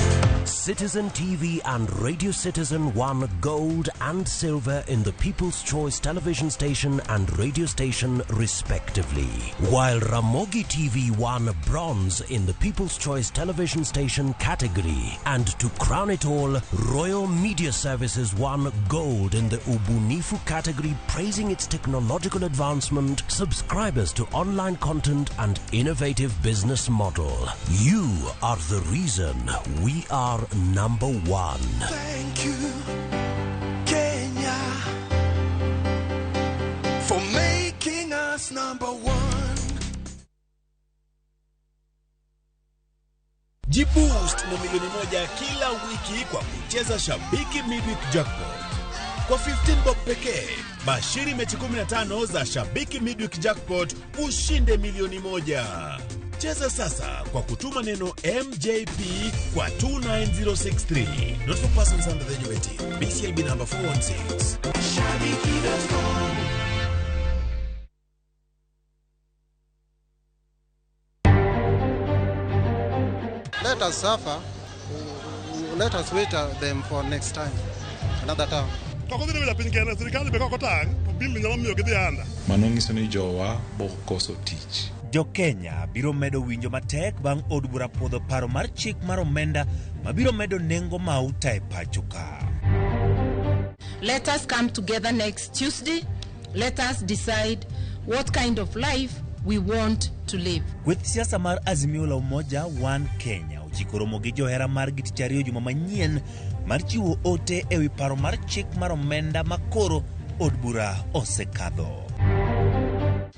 Citizen TV and Radio Citizen won gold and silver in the People's Choice television station and radio station, respectively, while Ramogi TV won bronze in the People's Choice television station category. And to crown it all, Royal Media Services won gold in the Ubunifu category, praising its technological advancement, subscribers to online content, and innovative business model. You are the reason we are number one. Thank you, Kenya, for making us number one. Jiboost na milioni 1 kila wiki kwa kucheza Shabiki Midweek Jackpot. Kwa 15 bob pekee, bashiri mechi 15 za Shabiki Midweek Jackpot ushinde milioni 1. Cheza sasa kwa kutuma neno MJP kwa 29063. Not for persons under the age of 18. BCLB number 416. Shabiki.com. Let us suffer. Let us wait them for next time, another time. Kok odhi bedo piny kende, sirikal be kok otang', to bill nyalo miyo gidhi under. Mano nyiso ni jowa bokoso tich. Jo-Kenya biro medo winjo matek bang' od bura puodho paro mar chik mar omenda mabiro medo nengo mauta e pacho ka. Let us come together next Tuesday. Let us decide what kind of life we want to live. Kweth siasa mar Azimio la Umoja One Kenya ochiko romo gi johera margi tich ariyo juma manyien mar chiwo ote ewi paro mar chik mar omenda ma koro od bura osekadho.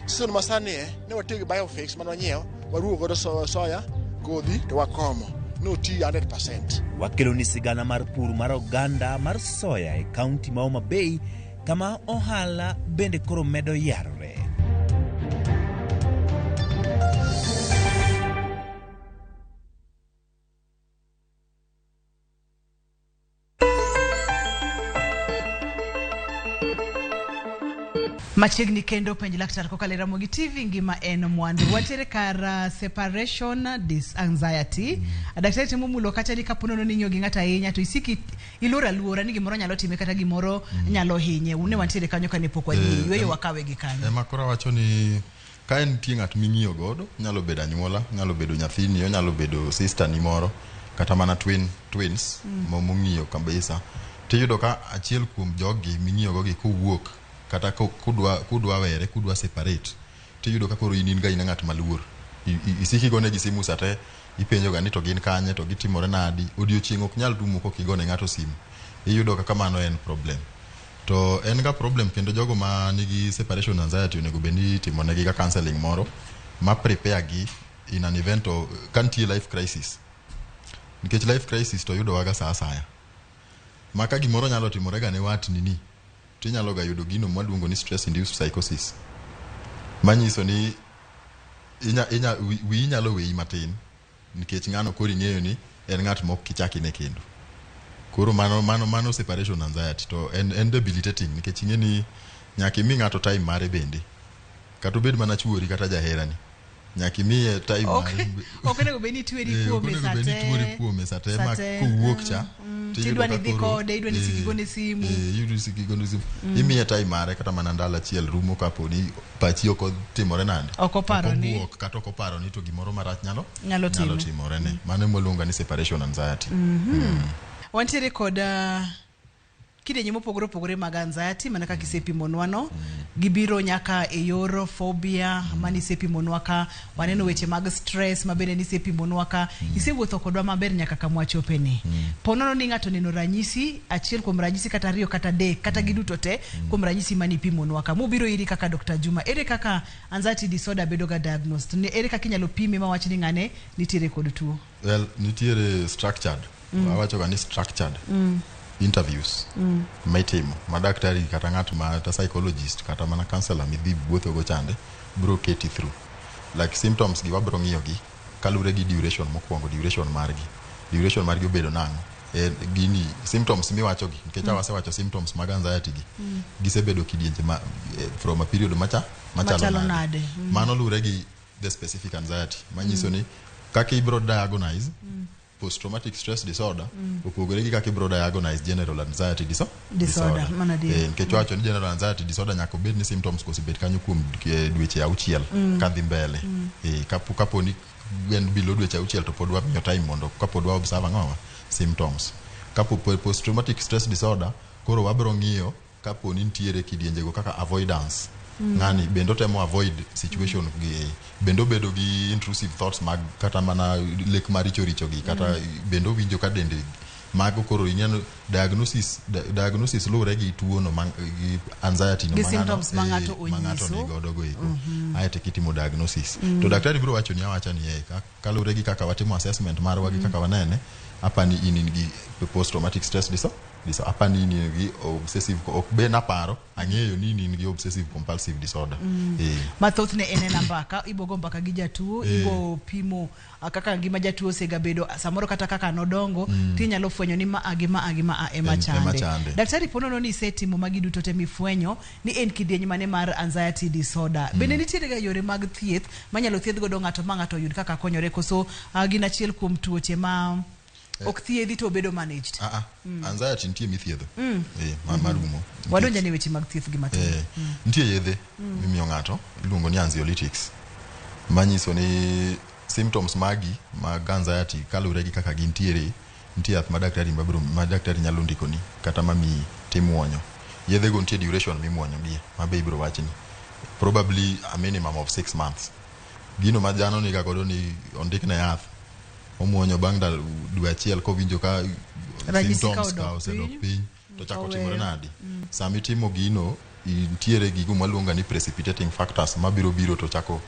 Season masani e, ne watiyo gi biofix mane wanyiewo, waruwo godo soya, kodhi to wakomo. Noti 100%. Wakeloni sigana mar pur mar oganda mar soya e kaunti ma Homa Bay kama ohala bende koro medo yarore. Machiegni kendo penj laktar kokalo e Ramogi TV ngima en mwandu. Wantiere kar separation dis anxiety. Daktari temo mulo kacha ni kapo nono ni ing'iyo gi ng'ato ahinya to isiki iluor aluora ni gimoro nyalo time kata gimoro nyalo hinye. Une wantiere kanyo kane pok wadhi yueyo wakawe gi kanyo. Ema koro awacho ni ka en nitie ng'at ming'iyo godo, nyalo bedo anyuola, nyalo bedo nyathini, onyalo bedo sister ni moro, kata mana twins mong'iyo kabisa. Tiyudo ka achiel kuom jogi ming'iyo go gi kowuok kata kudwa were, kudwa separate, tiyudo ka koro in in ga in ng'at maluor. Isiki igonegi simu sate, ipenjo ga ni to gin kanye, to gitimore nadi. Odiochieng' ok nyal rumo kok igone ng'ato simu. Iyudo kaka mano en problem. To en ga problem kendo jogo ma nigi separation anxiety onego bed ni itimonegi ga counseling moro ma prepare gi in an event of ka nitie life crisis. Nikech life crisis to yudowa ga sa asaya. Ma ka gimoro nyalo timore ga ne watni ni, tinyalo ga yudo gino mwaluongo ni stress induced psychosis. Manyiso ni wiyi nyalo weyi matin nikech ng'ano koro ing'eyo ni en ng'at mok kichak ine kendo. Koro mano separation anxiety to en debilitating nikech ing'e ni nyaka imi ng'ato time mare bende. Kata obed mana chuori kata jaherani. Nyaka imiye time mare. Ok onego bed ni itweri Ok kuome onego bed ni sate. itweri kuome sate ma Sate, kowuok cha tiyudo Tidwa ni ka idhi koro- kode, idwa ni isik igone simu. Iyudo isik igone simu. Imiye time mare kata mana ndalo achiel rumo kapo ni pachi ok otimore nade. Ok oparo ni- Obuok kata ok oparo ni to gimoro marach nyalo Nyalo time. timore ne. Mano ema waluongo ni separation anxiety. Wantiere kod kidienje mopogore opogore mag anxiety mana kaka isepimonwa no. Gibiro nyaka e yor phobia mane isepimonwa ka, waneno weche mag stress ma bende nisepimonwa ka. Isewuotho kodwa maber nyaka kama wachope ni. Po nono ni ng'ato oneno ranyisi, achiel kuom ranyisi kata ariyo kata adek kata giduto te kuom ranyisi mane ipimonwa ka. Mobiro iri kaka Dr. Juma, ere kaka anxiety disorder bedo ga diagnosed? Ne ere kaka inyalo pime mawach ni ng'ane nitiere kod tuo? Well, nitiere structured. Awacho ga ni structured interviews ma itimo ma daktari kata ng'at ma kata psychologist kata mana counselor midhi wuothogo chande bro keti through like symptoms gi wabro ng'iyo gi kalure gi duration mokwongo duration margi obedo nang'o gini symptoms miwacho gi nikech awasewacho symptoms mag anxiety gi gisebedo kidienje ma, from a period machalo Machalo nade nade. Mano lure gi the specific anxiety manyiso ni kaka ibro diagnose post traumatic stress disorder opogore gi kaka ibro diagnose general anxiety Disorder, mano adier. Nikech wacho ni general anxiety disorder nyaka obed ni symptoms kosebet kanyo kuom dweche 6 kadhi mbele. Kapo ni en below dweche 6 to pod wamiyo time mondo kapod wa observe ang'owa symptoms. Kapo post traumatic stress disorder koro wabro ng'iyo kapo ni nitiere kidienjego kaka avoidance. Ng'ani bende otemo avoid situation gi bende obedo gi intrusive thoughts mag kata mana lek maricho richo gi kata bende owinjo ka dende mago koro ing'eno diagnosis luwore gi tuono gi anxiety no Gi ma ng'ano- symptoms ma ng'ato ma ng'ato onyiso. nigodo go eko. Aeto kitimo diagnosis to daktari biro wacho ni awacha ni kaluwore gi kaka watimo assessment marwa gi kaka wanene apani in gi post traumatic stress disorder apani in gi obsessive ok be naparo ang'eyo ni in gi obsessive compulsive disorder. Mathothne en ena mbaka, ibogo mbaka gi jatuo, ibo pimo kaka ngima jatuo osegabedo samoro kata kaka nodongo tinyalo fwenyo ni maa gi maa gi maa ema Ema chande. chande. Daktari, po nono ni isetimo magi duto te mifwenyo ni en kidieny mane mar anxiety disorder, bende nitiere ga yore mag thieth manyalo thiedh godo ng'ato ma ng'ato oyud kaka konyore koso gin achiel kuom tuoche ma Ok thiedhi to obedo managed. Ah, ah. Anxiety nitie mithiedho. Eh, marumo. Wadonja ne weche mag thieth gi matin. Eh, nitie yedhe mimiyo ng'ato iluongo ni anxiolytics manyiso ni symptoms magi mag anxiety kaluwore gi kaka gintiere nitie yath ma daktari mabiro ma daktari nyalo ndikoni kata mamiyi timuonyo yedhego nitie duration mimuonyogie ma be ibiro wachni probably a minimum of 6 months. Gino ma dhano niga godo ni ondikne yath omuonyo bang' ndalo dwe achiel kowinjo ka Ranyisi ka symptoms odok ka osedok piny, piny to chako oweyo. timore nadi. Sama itimo gino nitiere gigo mwaluongo ni precipitating factors mabiro biro to chako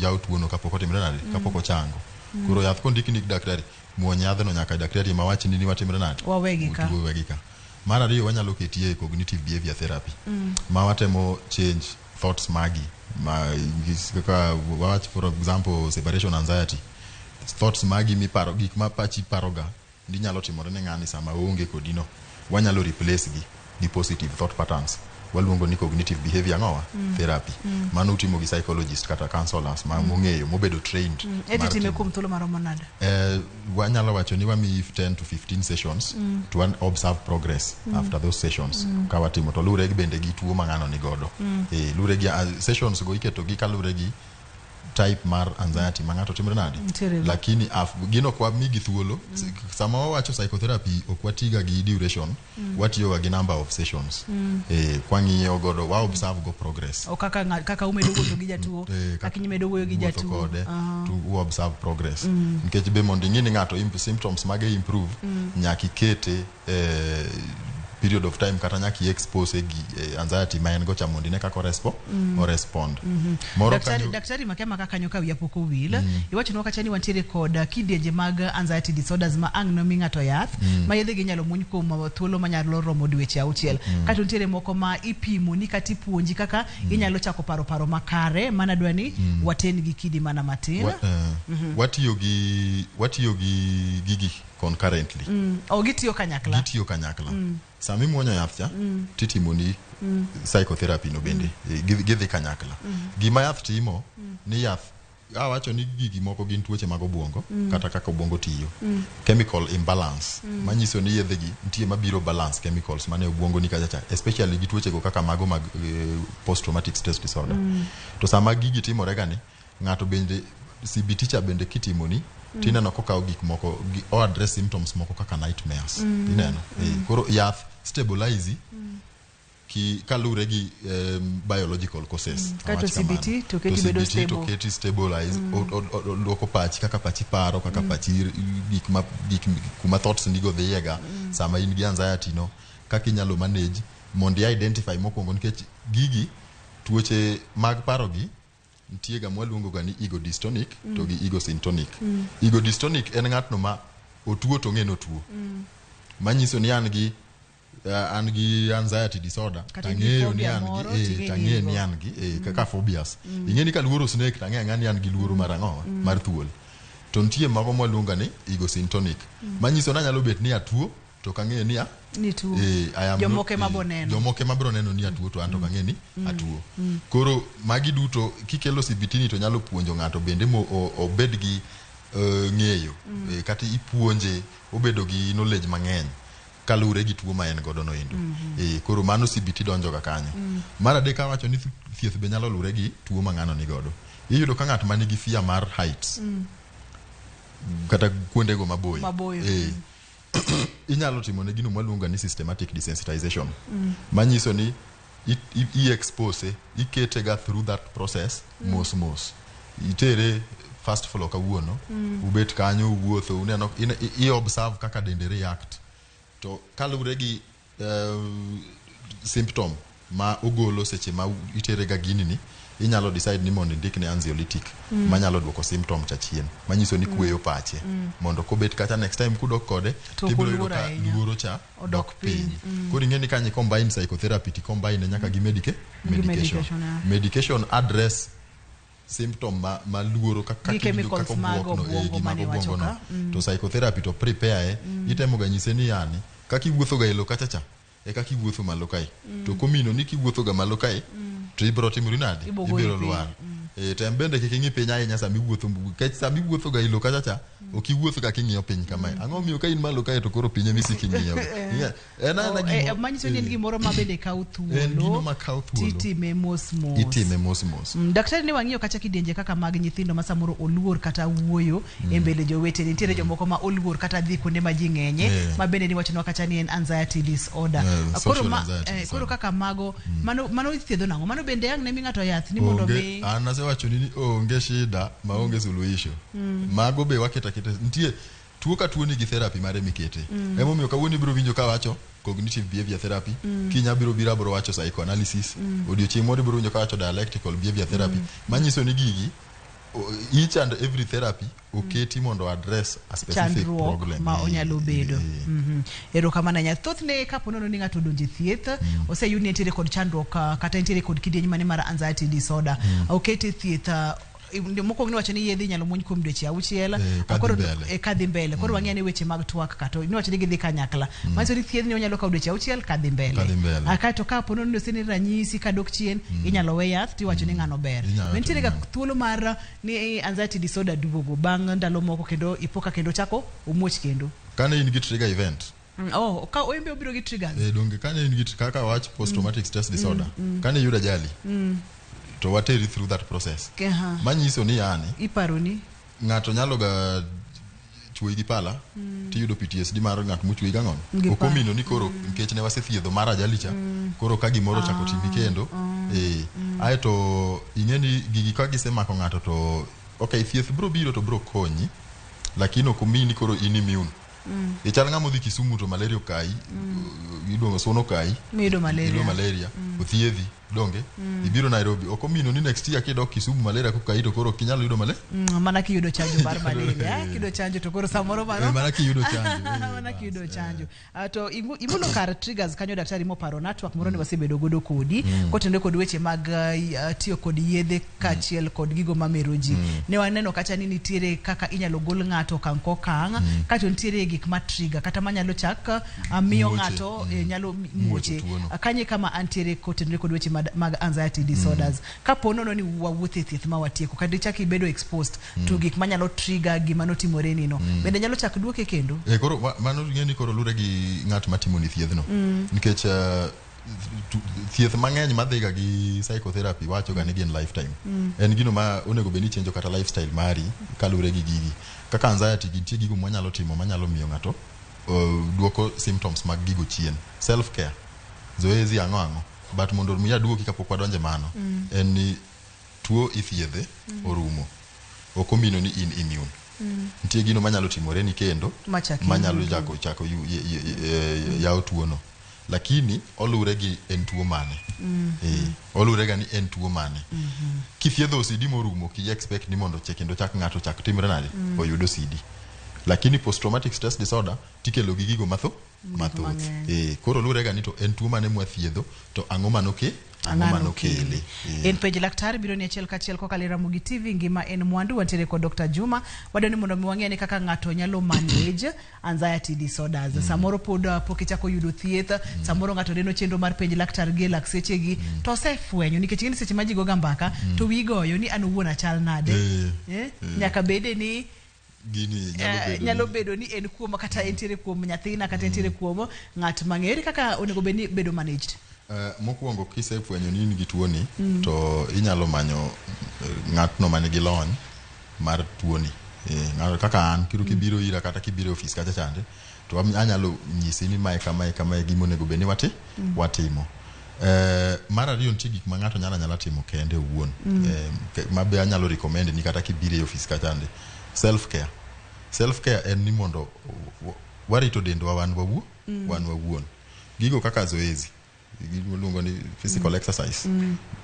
yaw tuono kapok otimore nade, kapok ochango. Koro yath kondikni gi daktari, muony yadhno nyaka daktari ma wachni ni watimre nade, Wawegi ka. wegi ka. Mar ariyo, wanyalo ketie cognitive behavior therapy ma watemo change thoughts magi ma kaka wawach, for example, separation anxiety, thoughts magi miparo, gik ma pachi paroga ni nyalo timore ne ng'ani sama oonge kodi no, wanyalo replace gi gi positive thought patterns waluongo ni cognitive behavior ang'owa therapy. Mano utimo gi psychologist kata counselors ma mong'eyo mobedo trained Eti mar time timo. kuom thuolo maromo nade? Wanyalo wacho ni wamiyi 10 to 15 sessions to wan observe progress after those sessions ka watimo to luwre gi bende gi tuo ma ng'ano ni godo. Luwre gi sessions go iketo gi kaluwre gi type mar anxiety ma ng'ato timre nade. Nitiere go. Lakini gin ok wamigi thuolo. Sama wawacho psychotherapy ok watiga gi duration, watiyoga gi number of sessions. Kwang'iyo godo wa observe go progress. O kaka kaka umedo wuotho gi jatuo, kaka imedo wuoyo gi wuotho jatuo. Kode to u observe progress nikech be mondo ing'e ni ng'ato symptoms mage improve, nyaka ikete period of time kata nyaka i-expose gi anxiety ma en go cha mondo ine kaka orespond. Moro Daktari, kanyo daktari Makema, kaka kanyo ka wiya pok owil, iwachonwa kacha ni wantiere kod kidienje mag anxiety disorders ma ang' nomi ng'ato yath ma yedhe gi inyalo muony kuom thuolo manyalo romo dweche 6. Kato nitiere moko ma ipimo ni kata ipuonji kaka inyalo chako paro paro makare mana dwa ni waten gi kidi mana matin. Watiyo gi gigi concurrently. O gitiyo kanyakla. Gitiyo kanyakla. Sama imuonyo yath cha titimoni psychotherapy no bende. Gidhi kanyakla. Gima yath timo ni yath awacho ni gigi moko gin tuoche mag obwongo kata kaka obwongo tiyo, chemical imbalance, manyiso ni yedhe gi nitie mabiro balance chemicals mane obwongo ni kacha cha, especially gi tuoche go kaka mago mag post traumatic stress disorder. To sama gigi timore ga ni ng'ato bende CBT cha bende kitimoni tineno kokawo gik moko o address symptoms moko kaka nightmares. Ineno. Koro yath stabilize ki kaluwre gi biological causes. Kaeto Awach kamano. CBT to keti bedo CBT to stable. keti stabilize, luoko pachi kaka pachi paro kaka pachi gik ma gik kuma thoughts nigo dhiyega sama in gi anxiety no, kaka inyalo manage mondo i identify mokwongo nikech gigi tuoche mag paro gi nitie ga mwaluongo ga ni ego dystonic to gi ego syntonic. Ego dystonic en ng'atno ma otuo to ong'e ni otuo, manyiso ni an gi anxiety disorder. Kata in gi Tang'eyo ni phobia an gi moro, ting'e ni tang'eyo in ni go. an gi kaka phobias. Ing'e ni kaluoro snake tang'eyo ang'eya ni an gi luoro mar ang'o mar thuol. To nitie mago mwaluongo ni ego syntonic, manyiso ni anyalo bet ni atuo to ok ang'eyo ni a Ni tuo. I am Jomoko ema bo neno. Jomoko ema biro neno ni atuo to an to ok ang'e ni atuo. Koro magi duto kikelo CBT ni to nyalo puonjo ng'ato bende mo obed gi ng'eyo kata ipuonje obedo gi knowledge mang'eny kaluwore gi tuo ma en godo no endo. Koro mano CBT donjo ga kanyo. Mar adek, awacho ni thieth be nyalo luwore gi tuo ma ng'ano ni godo. Iyudo ka ng'at ma nigi fear mar heights kata kuondego maboyo, Maboyo. Inyalo timo ne gino mwaluongo ni systematic desensitization, manyiso ni i-expose ikete ga through that process mos mos. Itere first floor kawuono, ubet kanyo, uwuotho, uneno, i-observe kaka dende react to kaluwre gi symptom ma ogolo seche ma itere ga gini ni inyalo decide ni mondo indikne anxiolytic manyalo duoko symptom cha chien, manyiso ni kweyo pache mondo kobet kata next time kudok kode To tibiro yudo oluor ka ahinya. luoro cha Odok dok piny. piny. Koro ing'e ni kanyo combine psychotherapy ti combine nyaka gi medication. Medication, yeah. Medication address symptom ma luoro kaka Gi kaka iwinjo chemicals kaka mag obuok no, obwongo gi mag mane iwacho obwongo no. ka. To psychotherapy to prepare itemo ga nyise ni yani kaka iwuotho ga elo kacha cha e kaka iwuotho malo kae to komino ni kiwuotho ga malo kae to ibiro timori nade, Ibo goyi ibiro piny. lwar. Eh, tem bende kik ing'i piny ahinya sama iwuotho nikech sama iwuotho ga ilo kacha cha ok iwuoth ga king'iyo piny kamae ang'o miyo ka in malo kae to koro piny ema isiko ing'iyo en aena Oh, gimo- manyiso ni en eh, gimoro ma bende kawo en gino thuolo ma kawo thuolo titime mos mos itime mos mos Daktari ne wang'iyo kacha kidienje kaka mag nyithindo ma samoro oluor kata wuoyo e mbele jowetene. Nitiere jomoko ma oluor kata dhi kuonde ma ji ng'enye ma bende niwachonwa kacha ni en anxiety disorder. Yeah, Koro social ma, anxiety koro disorder. kaka mago mano ithiedho nang'o? Mano bende ang' ne mi ng'ato yath ni mondo onge mi an asewacho ni onge shida maonge suluhisho mago be waketo aketa nitie tuo ka tuo nigi therapy mare mikete emomiyo kawuono ibiro winjo kawacho cognitive behavior therapy kiny abiro biro abiro wacho psychoanalysis odiochieng' moro ibiro winjo kawacho dialectical behavior therapy manyiso ni gigi each and every therapy oketi mondo address a specific chandruok problem ma Eh, onyalo bedo. eh. Erokamano ahinya. Thothne kapo nono ni ng'ato odonjo e thieth, oseyud ni entiere kod chandruok kata entiere kod kidieny mane mar anxiety disorder. Okete e thieth mokwongo niwacho ni yedhe inyalo muony kuom dweche auchiel Eh, kadhi koro mbele. kadhi mbele koro wang'eyo ni weche mag twak ka to niwacho ni gidhi kanyakla manyiso ni thiedhni onyalo kawo dweche auchiel kadhi mbele Kadhi mbele. Kaeto kapo nono ni osene ranyisi kadok chien inyalo we yath tiwacho ni ng'ano ber Inyalo Be nitiere wacho ga ni ng'ano. thuolo mar ni anxiety disorder duogo bang' ndalo moko kendo ipo ka kendo chako omuoch kendo kane in gi trigger event Oh, ka oembe obiro gi triggers eh, donge kane in gi kaka wach post traumatic stress disorder kane iyudo ajali to wateri through that process Aha. manyiso ni yani iparo ni ng'ato nyalo ga chuoyi gi pala tiyudo PTSD mar ng'at mochuoyi gang'ono Gi ok pala. omino ni koro nikech ne wasethiedho mar ajali cha koro ka gimoro ochako timi kendo eh aeto ing'e ni gigi ka gisemako ng'ato to ok thieth bro biro to bro konyi lakini ok omiyi ni koro in immune ichal ng'ama odhi Kisumu to malaria okayi iluongo suna okayi miyudo malaria iyudo malaria othiedhi donge ibiro Nairobi ok omino ni next year kidok Kisumu malaria kokayi to koro ok inyal yudo malaria Mana kiyudo chanjo mar malaria kiyudo chanjo to koro samoro mano Eh, mana kiyudo chanjo, eh, mana kiyudo chanjo to imulo kar triggers kanyo daktari moparo na twak moro ne wasebedo godo kodi kotenore kod weche mag tiyo kod yedhe kaachiel kod gigo mamero ji ne waneno kacha ni nitiere kaka inyalo gol ng'ato okang' kokang' kato nitiere gik ma trigger kata manyalo chak miyo Muoche. ng'ato nyalo Muocho muoche tuono. Kanye kama antiere kotenore kod weche mag anxiety disorders kapo nono ni wawuotho e thieth ma watieko kata ichak ibedo exposed to gik manyalo trigger gima notimore nino bende nyalo chak duoke kendo Eh, koro mano ing'e ni koro lure gi ng'at matimoni thiedhno nikech thieth mang'eny madhiga gi psychotherapy wacho ga ni gin lifetime en gino ma onego bed ni chenjo kata lifestyle mari kalure gi gigi kaka anxiety gi nitie gigo mwanyalo timo manyalo miyo ng'ato duoko symptoms mag gigo chien self care zoezi ang'o ang'o but mondo mi aduoki kapok wadonje mano en ni tuo ithiedhe orumo ok omino ni in immune nitie gino manyalo timore ni kendo Machak manyalo iyudo. chako chako yawo tuono lakini olure gi en tuo mane olure ga ni en tuo mane kithiedho OCD morumo ki expect ni mondo kendo chak ng'ato chak timre nade oyud OCD lakini post traumatic stress disorder tikelo gi gigo mathoth koro lure ga ni to en tuo mane mwathiedho to ang'o manoke ang'o manokele En penj laktar biro ni achiel kachiel kokalo e Ramogi TV ngima en mwandu wantiere kod Dr. Juma wadwa ni mondo mi wang'e ni kaka ng'ato nyalo manage anxiety disorders samoro pod pok ichako yudo thieth samoro ng'ato neno chenro mar penj laktar gi e lak sechegi to osefwenyo nikech ing'e ni seche ma ji goga mbaka to wiyi goyo ni an owuon achal nade Nyaka bede ni gini nyalo bedo nyalo bedo ni en kuoma kata entiere kuom nyathina kata entiere kuom ng'at mang'eyo. Ere kaka onego bed ni bedo managed? Mokwongo kisefwenyo ni in gi tuoni to inyalo manyo ng'atno manigi lony mar tuoni ng'ato kaka an kiro kibiro ira kata kibiro e ofis kacha chande to anyalo nyisi ni mae kamae kamae gima onego bed ni watimo Mar ariyo nitie gik ma ng'ato nyalo anyala timo kende owuon ma be anyalo recommend ni kata kibiro e ofis kacha chande self care self care en ni mondo warito dendwa wan wan wawuon gigo kaka zoezi giluongo ni physical exercise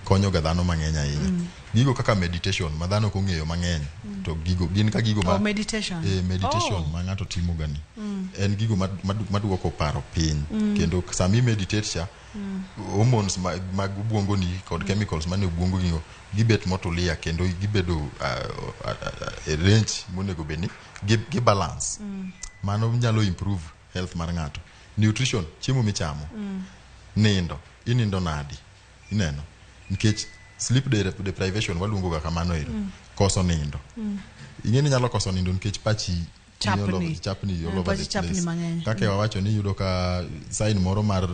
konyo ga dhano mang'eny ahinya gigo kaka meditation ma dhano ok ong'eyo mang'eny to gigo gin ka gigo ma Oh, meditation. Meditation Oh. ma ng'ato timo ga ni en gigo maduoko paro piny kendo sama i meditate cha hormones mag obwongo ni kod chemicals mane obwongo ni go gibet motulia kendo gibedo e range monego bed ni gi balance mano nyalo improve health mar ng'ato nutrition chiemo michamo nindo inindo nadi ineno nikech Sleep deprivation waluongo ga kamano ero. Koso nindo. Ing'e ni nyalo koso nindo nikech pachi Chapni. Chapni all over Pachi the chapni place. mang'eny. Kaka wawacho ni iyudo ka sign moro mar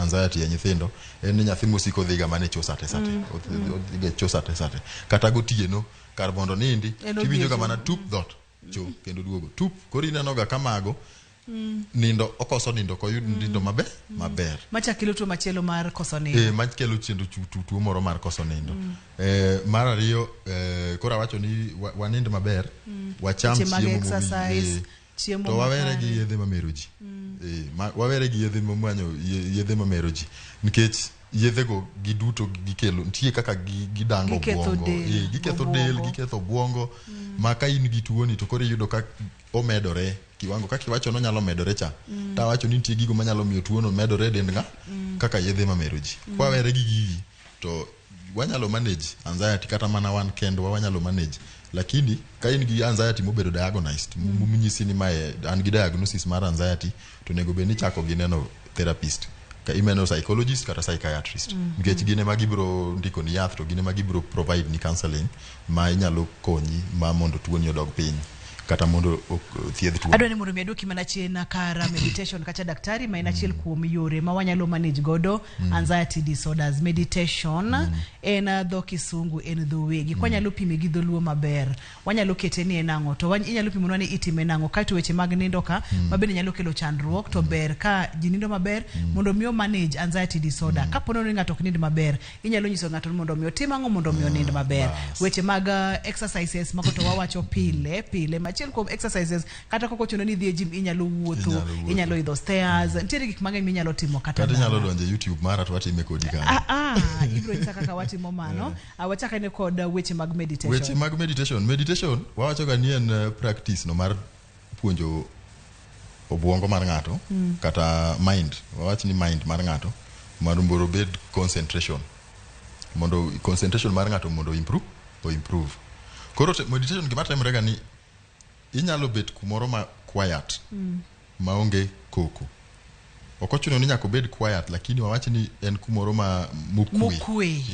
anxiety e nyithindo en ni nyathi mosiko dhiga mana e cho sate sate. Odhiga e cho sate sate. Kata gotieno kar mondo nindi En odhi tiwinjo e ga cho. mana tup dhot cho kendo duogo tup koro ineno ga kamago nindo okoso nindo ok oyud nindo maber maber. Machak kelo tuo machielo mar koso nindo. Makelo chendo tuo moro mar koso nindo. Mar ariyo koro awacho ni wanind maber, wacham Weche mag chiemo exercise, mowinjore, chiemo to wawere makare. gi yedhe mamero ji. Wawere gi yedhe mamanyo yedhe mamero ji nikech yedhego giduto gikelo nitie kaka gidango Giketho obwongo. del, Giketho del, obwongo. giketho obwongo. Ma ka in gi tuoni to koro iyudo ka omedore kiwango kaka iwacho nonyalo medore cha. Tawacho ni nitie gigo manyalo miyo tuono medore e dend ng'a kaka yedhe mamero ji. Kwawere gi gigi to wanyalo manage anxiety kata mana wan kendwa wanyalo manage, lakini ka in gi anxiety mobedo diagnosed monyisi ni mae an gi diagnosis mar anxiety to onego bed ni ichako gi neno therapist ka ineno psychologist kata psychiatrist nikech gin ema gibiro ndiko ni yath to gin ema gibiro provide ni counseling ma inyalo konyi ma mondo tuoni odog piny kata mondo thiedh tuo. Adwa ni mondo mi aduoki mana chien kar meditation kacha daktari, ma en achiel kuom yore ma wanyalo manage godo anxiety disorders. Meditation en dho kisungu, en dho wegi. Kwanyalo pime gi dholuo maber, wanyalo kete ni en ang'o, to inyalo pimonwa ni itime nang'o. Kaeto weche mag nindo ka, ma bende nyalo kelo chandruok, to ber ka ji nindo maber mondo mi o manage anxiety disorder. Kapo ni ng'ato ok nind maber, inyalo nyiso ng'ato ni mondo mi otim ang'o mondo mi onind maber. Weche mag exercises mago to wawacho pile pile. Machiel kuom exercises, kata kok ochuno ni idhi e gym, inyalo wuotho, Inyalo wuotho. inyalo idho stairs, nitiere gik mang'eny minyalo timo kata Kata inyalo dala. donjo e YouTube mara to watime kodi kanyo. Ibiro nyisa kaka watimo mano. Wachak ane kod weche mag meditation. Weche mag meditation. Meditation wawacho ga ni en practice no mar puonjo obwongo mar ng'ato kata mind. Wawach ni mind mar ng'ato mondo obed concentration. Mondo concentration mar ng'ato mondo improve, o improve. Koro meditation gima timore ga ni inyalo bet kumoro ma quiet maonge koko. Ok ochuno ni nyaka obed quiet, lakini wawach ni en kumoro ma mokwe. Mokwe.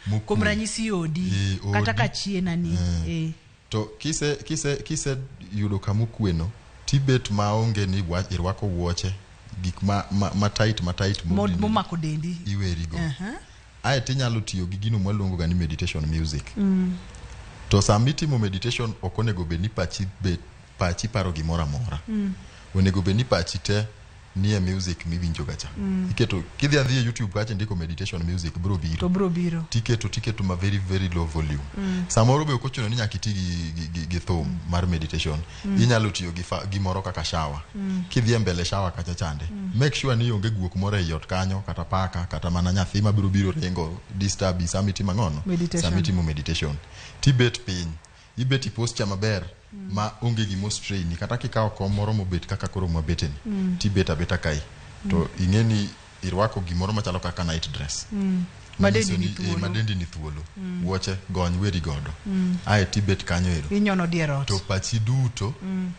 Mokwe. Kuom ranyisi odi, kata Odi. ka chienani. To kise yudo kama okwe no, tibet maonge ni irwako wuoche, gik ma tight, ma tight modini Momako dendi. iwerigo. Ae tinyalo tiyo gi gino mwaluongo ga ni meditation music. To sama itimo meditation ok onego bed ni pachi paro gimoro amora. Onego bed ni pachi te nie music miwinjo ga cha. Iketo, kidhi adhi e YouTube kacha indiko meditation music biro biro. To biro biro. Tiketo ma very very low volume. Samoro be ok ochuno ni nyaka iti gi thum mar meditation. Inyalo tiyo gi gimoro kaka shower. Kidhi e mbele shower kacha chande. Make sure ni onge guok moro ei ot kanyo, kata paka, kata mana nyathi mabiro biro ringo disturb sama itimo ang'ono? Meditation. Sama itimo meditation. Tibet piny. Ibet i posture maber ma onge gimo strain, kata kikawo kom moro mobet kaka koro mwabeteni, tibet abeta kae. To ing'e ni irwako gimoro machalo kaka night dress. Madendi Manyiso ni ni, thuolo. madendi ni thuolo. Wuoche gony weri godo. Ae tibet kanyo ero. Inyono dier ot. To pachi duto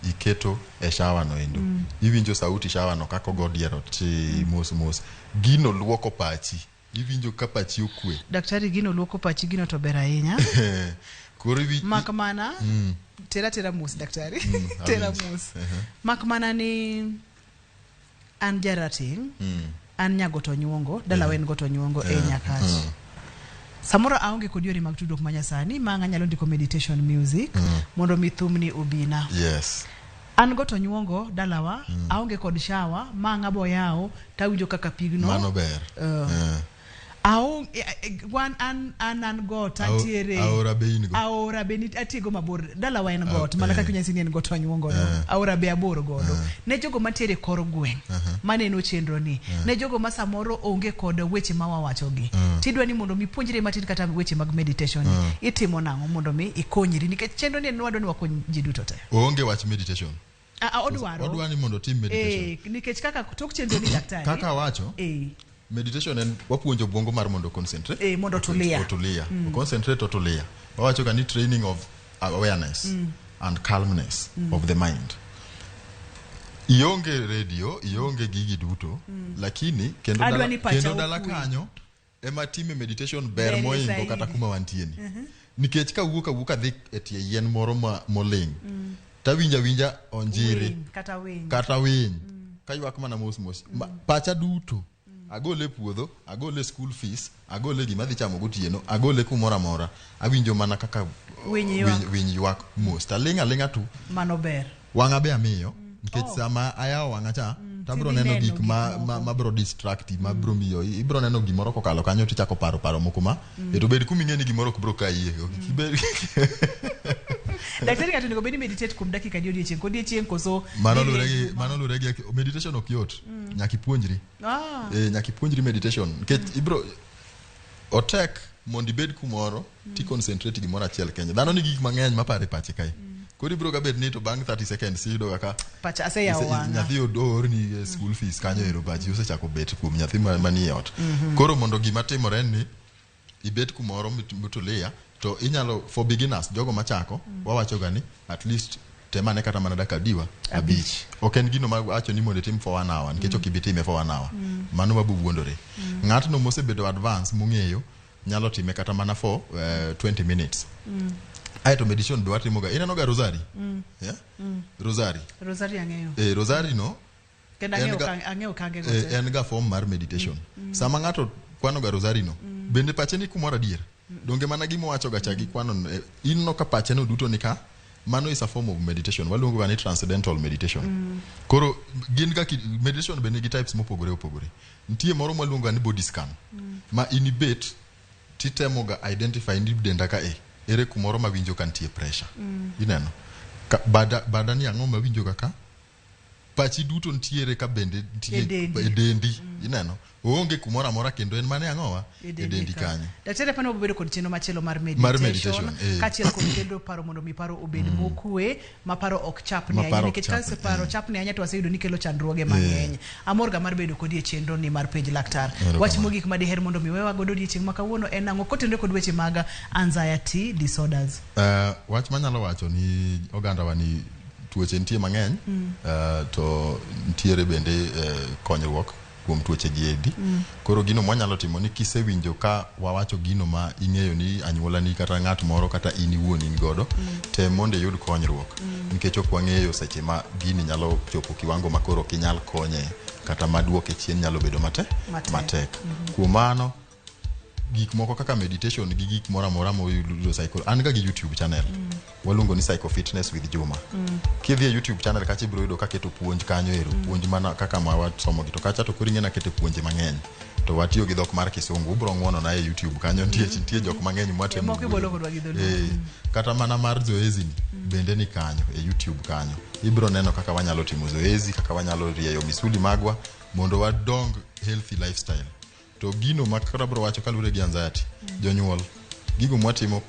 iketo e shower no endo. Iwinjo sauti shower no kaka ogo dier ot chi mos mos. Gino luoko pachi. Iwinjo ka pachi okwe. Daktari, gino luoko pachi, gino to ber ahinya. Koro Mak mana tera mos daktari. Tera Awinjo. mos. Mak mana ni an jarateng', an nyagoto nyuongo, dalawa en goto nyuongo e Nyakach. Samoro aonge kod yore mag tudruok manyasani ma anyalo ndiko meditation music mondo mi thumni obina. An goto nyuongo dalawa, aonge kod shower ma ang'abo yawo tawinjo kaka pigno. Mano ber. Wan an got antiere. Aora be in go. Aora be atiego mabor. Dalawa en got, mana kaka inyalo ni en got onyuongo no. Aora be abor godo. Ne jogo mantiere kor gweng' maneno chenro ni. Ne jogo ma samoro onge kod weche ma wawachogi. Tidwa ni mondo mi puonjre matin kata weche mag meditation ni. Itimo nang'o mondo mi ikonyri nikech chenro ni en wadwa ni wakony ji duto te. Oonge wach meditation. Odwaro. Odwa ni mondo otim meditation. Nikech kaka tok chenro ni daktari. Kaka awacho. Meditation en wapuonjo obwongo mar mondo concentrate. Mondo otulia. Otulia. Concentrate otulia. Wawacho ga ni training of awareness and calmness of the mind. Ionge radio, ionge gigi duto, lakini Adwa ni pacha kendo dala okwe. kanyo ema time meditation ber Berie moingo zaidi. kata kuma wantie ni nikech kawuok awuok adhi e tie yien moro ma moling tawinjo awinja onjiri Winy, kata winy. kata winy kaywak mana mos mos pacha duto agole e puodho agole school fees agole gima adhi chamo gotieno agole kumoro amora awinjo mana kaka Winy ywak. winy ywak mos taling' aling'a tu Mano ber. wang'a be amiyo nikech Oh. sama ayawo wang'a cha tabro Tidhi neno neno gik gik ma, ma bro distract ma bro miyo ibro neno gimoro kokalo kanyo tichako paro paro moko ma to bed kuming'e ni gimoro ok bro kayie ok ibed Daktari ng'ato onego bed ni meditate kuom dakika adi odiechieng' kodiechieng' koso mano lure gi mano lure gi meditation ok yot nyaka ipuonjri Ah. Nyaka ipuonjri meditation nikech ibro otek mondo ibed kumoro ti concentrate gimoro achiel kende dhano nigi gik mang'eny maparo e pache kae koro ibro ga bet ni to bang' 30 seconds iyudo kaka Pacha aseyawo wang'a. nyathi oorni e school fees kanyo ero pachi osechako bet kuom nyathi manie ot Mhm. koro mondo gima timore en ni ibet kumoro mitulia to inyalo for beginners jogo machako wawacho ga ni at least temane kata mana dakika diwa abich ok en gino mawacho ni mondo itim for one hour nikech ok ibi time for one hour mano wabo wuondore ng'atno mosebedo advance mong'eyo nyalo time kata mana for 20 minutes aeto meditation be watimoga ineno ga rosary yeah? Rosary Rosary ang'eyo. Rosary no Kendo en ang'eyo ga- ang'eyo kange go te. en ga form mar meditation sama ng'ato kwano ga rosary no bende pache ni kumoro adier donge mana gima owacho ga cha gi kwano no, ineno ka pache no duto ni ka mano is a form of meditation waluongo ga ni transcendental meditation koro gin ga meditation be nigi types mopogore opogore nitie moro mwaluongo ga ni body scan ma in ibet titemo ga identify ni denda ka e ere kumoro mawinjo ka nitie pressure ineno ka, bada ni ang'o mawinjo ga ka pachi duto nitiere ka bende nitie E dendi. e dendi ineno oonge kumoro amora kendo en mane ang'owa E e dendi dendi ka. kanyo Daktari apani wabedo kod chenro machielo mar Mar meditation, meditation, eh. kaachiel kod kendo paro mondo mi paro obed mokue ma paro ok chapni Ma ahinya paro ok nikech ka chapni, paro chapni ahinya to waseyudo ni kelo chandruoge mang'eny. Amor ga mar bedo kodi e chenro ni mar penj laktar. Erokamano. Wach mogik ma diher mondo mi wewa godo odiechieng' ma kawuono en ang'o kotenore kod weche mag anxiety disorders? Wach manyalo wacho ni ogandawa ni tuoche nitie mang'eny to nitiere bende konyruok kuom tuoche gi endi koro gino mwanyalo timo ni kisewinjo ka wawacho gino ma ing'eyo ni anyuolani kata ng'at moro kata in iwuon in godo tem mondo iyud konyruok nikech ok wang'eyo seche ma gini nyalo chopo kiwango ma koro ok inyal konye kata maduoke chien nyalo bedo Matek. matek kuom mano gik moko kaka meditation gi gik moro amora moyudo psycho an ga gi YouTube channel waluongo ni psycho fitness with Juma kidhi e YouTube channel kacha ibiro yudo kaketo puonj kanyo ero puonj mana kaka ma wasomo gi to kacha to koro ing'e nakete puonje mang'eny to watiyo gi dhok mar kisungu ubiro ng'uono na e YouTube kanyo nitie jok mang'eny mwatemo Moko ibolo kodwa gi dholuo. Kata mana mar zoezi ni bende ni kanyo e YouTube kanyo ibiro neno kaka wanyalo timo zoezi kaka wanyalo rieyo misuli magwa mondo wadong healthy lifestyle to gino ma koro abiro wacho kaluwore gi anxiety jonyuol gigo mwatimo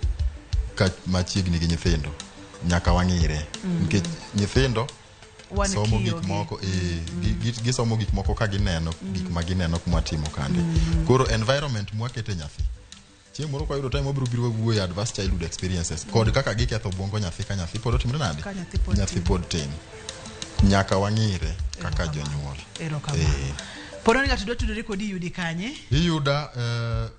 ka machiegni gi nyithindo nyaka wang'ire nikech nyithindo Wan somo kiyo gik gi. moko gisomo gik moko ka gineno gik ma gineno kumwatimo kande koro environment mwakete nyathi chieng' moro kwayudo time wabiro biro wawuoyo adverse childhood experiences kod kaka giketho obwongo nyathi ka nyathi pod otimre nade Ka nyathi pod nyathi tin. pod tin nyaka wang'ire kaka jonyuol Erokamano. Pono ni ng'ato dwa tudore kodi yudi kanye? Iyuda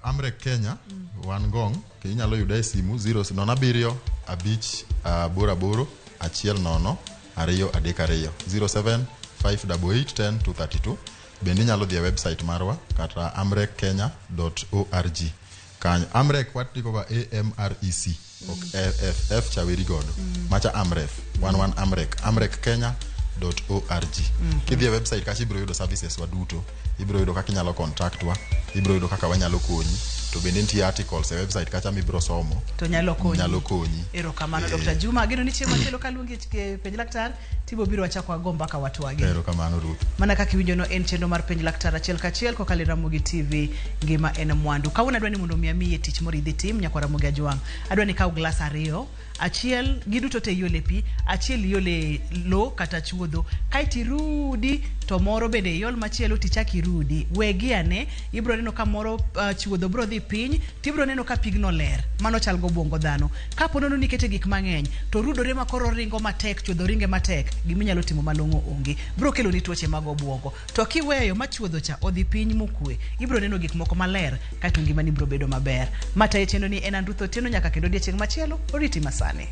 Amrec Kenya wan Ngong ke inyalo yuda e simu 0 7 5 8 8 1 0 2 3 2 07 588 10 232 bende inyalo dhi e website marwa kata amreckenya.org kanyo Amrec watiko ga AMREC ok F F cha weri godo macha Amref wan wan Amrec amreckenya.org kidhi e website kacha ibiro yudo services wa duto ibiro yudo kaka inyalo contact wa ibiro yudo kaka wanyalo konyi to bende nitie articles e website kacha mibiro somo To nyalo konyi. nyalo konyi Erokamano Dr. Juma. Ageno ni chieng' machielo kaluongi e penj laktar tibo biro wachako wago mbaka watwagi. Erokamano Ruth. Mana kaka iwinjo no en chenro mar penj laktar achiel kachiel kokalo e Ramogi TV ngima en mwandu. Kawuono adwa ni mondo mi amiye tich moro idhi tim nyakwar Ramogi Ajwang'. Adwa ni ikaw glas 2 Achiel giduto te iole pi, achiel iole lo kata chuodho. Kaeto irudi to moro bende iol machielo tichak irudi. Wegi ane, ibro neno ka moro chuodho bro dhi piny, tibro neno ka pigno ler. Mano chal gobwongo dhano. Kapo nono ni ikete gik mang'eny, to rudore ma koro ringo matek, chuodho ringe matek, giminyalo timo malong'o onge. Bro keloni tuoche mag obwongo. To kiweyo ma chuodho cha odhi piny mokwe, ibro neno gik moko maler, kaeto ngimani bro bedo maber. Matayo chenro ni en an Ruth Otieno nyaka kendo odiechieng' machielo, oriti masani.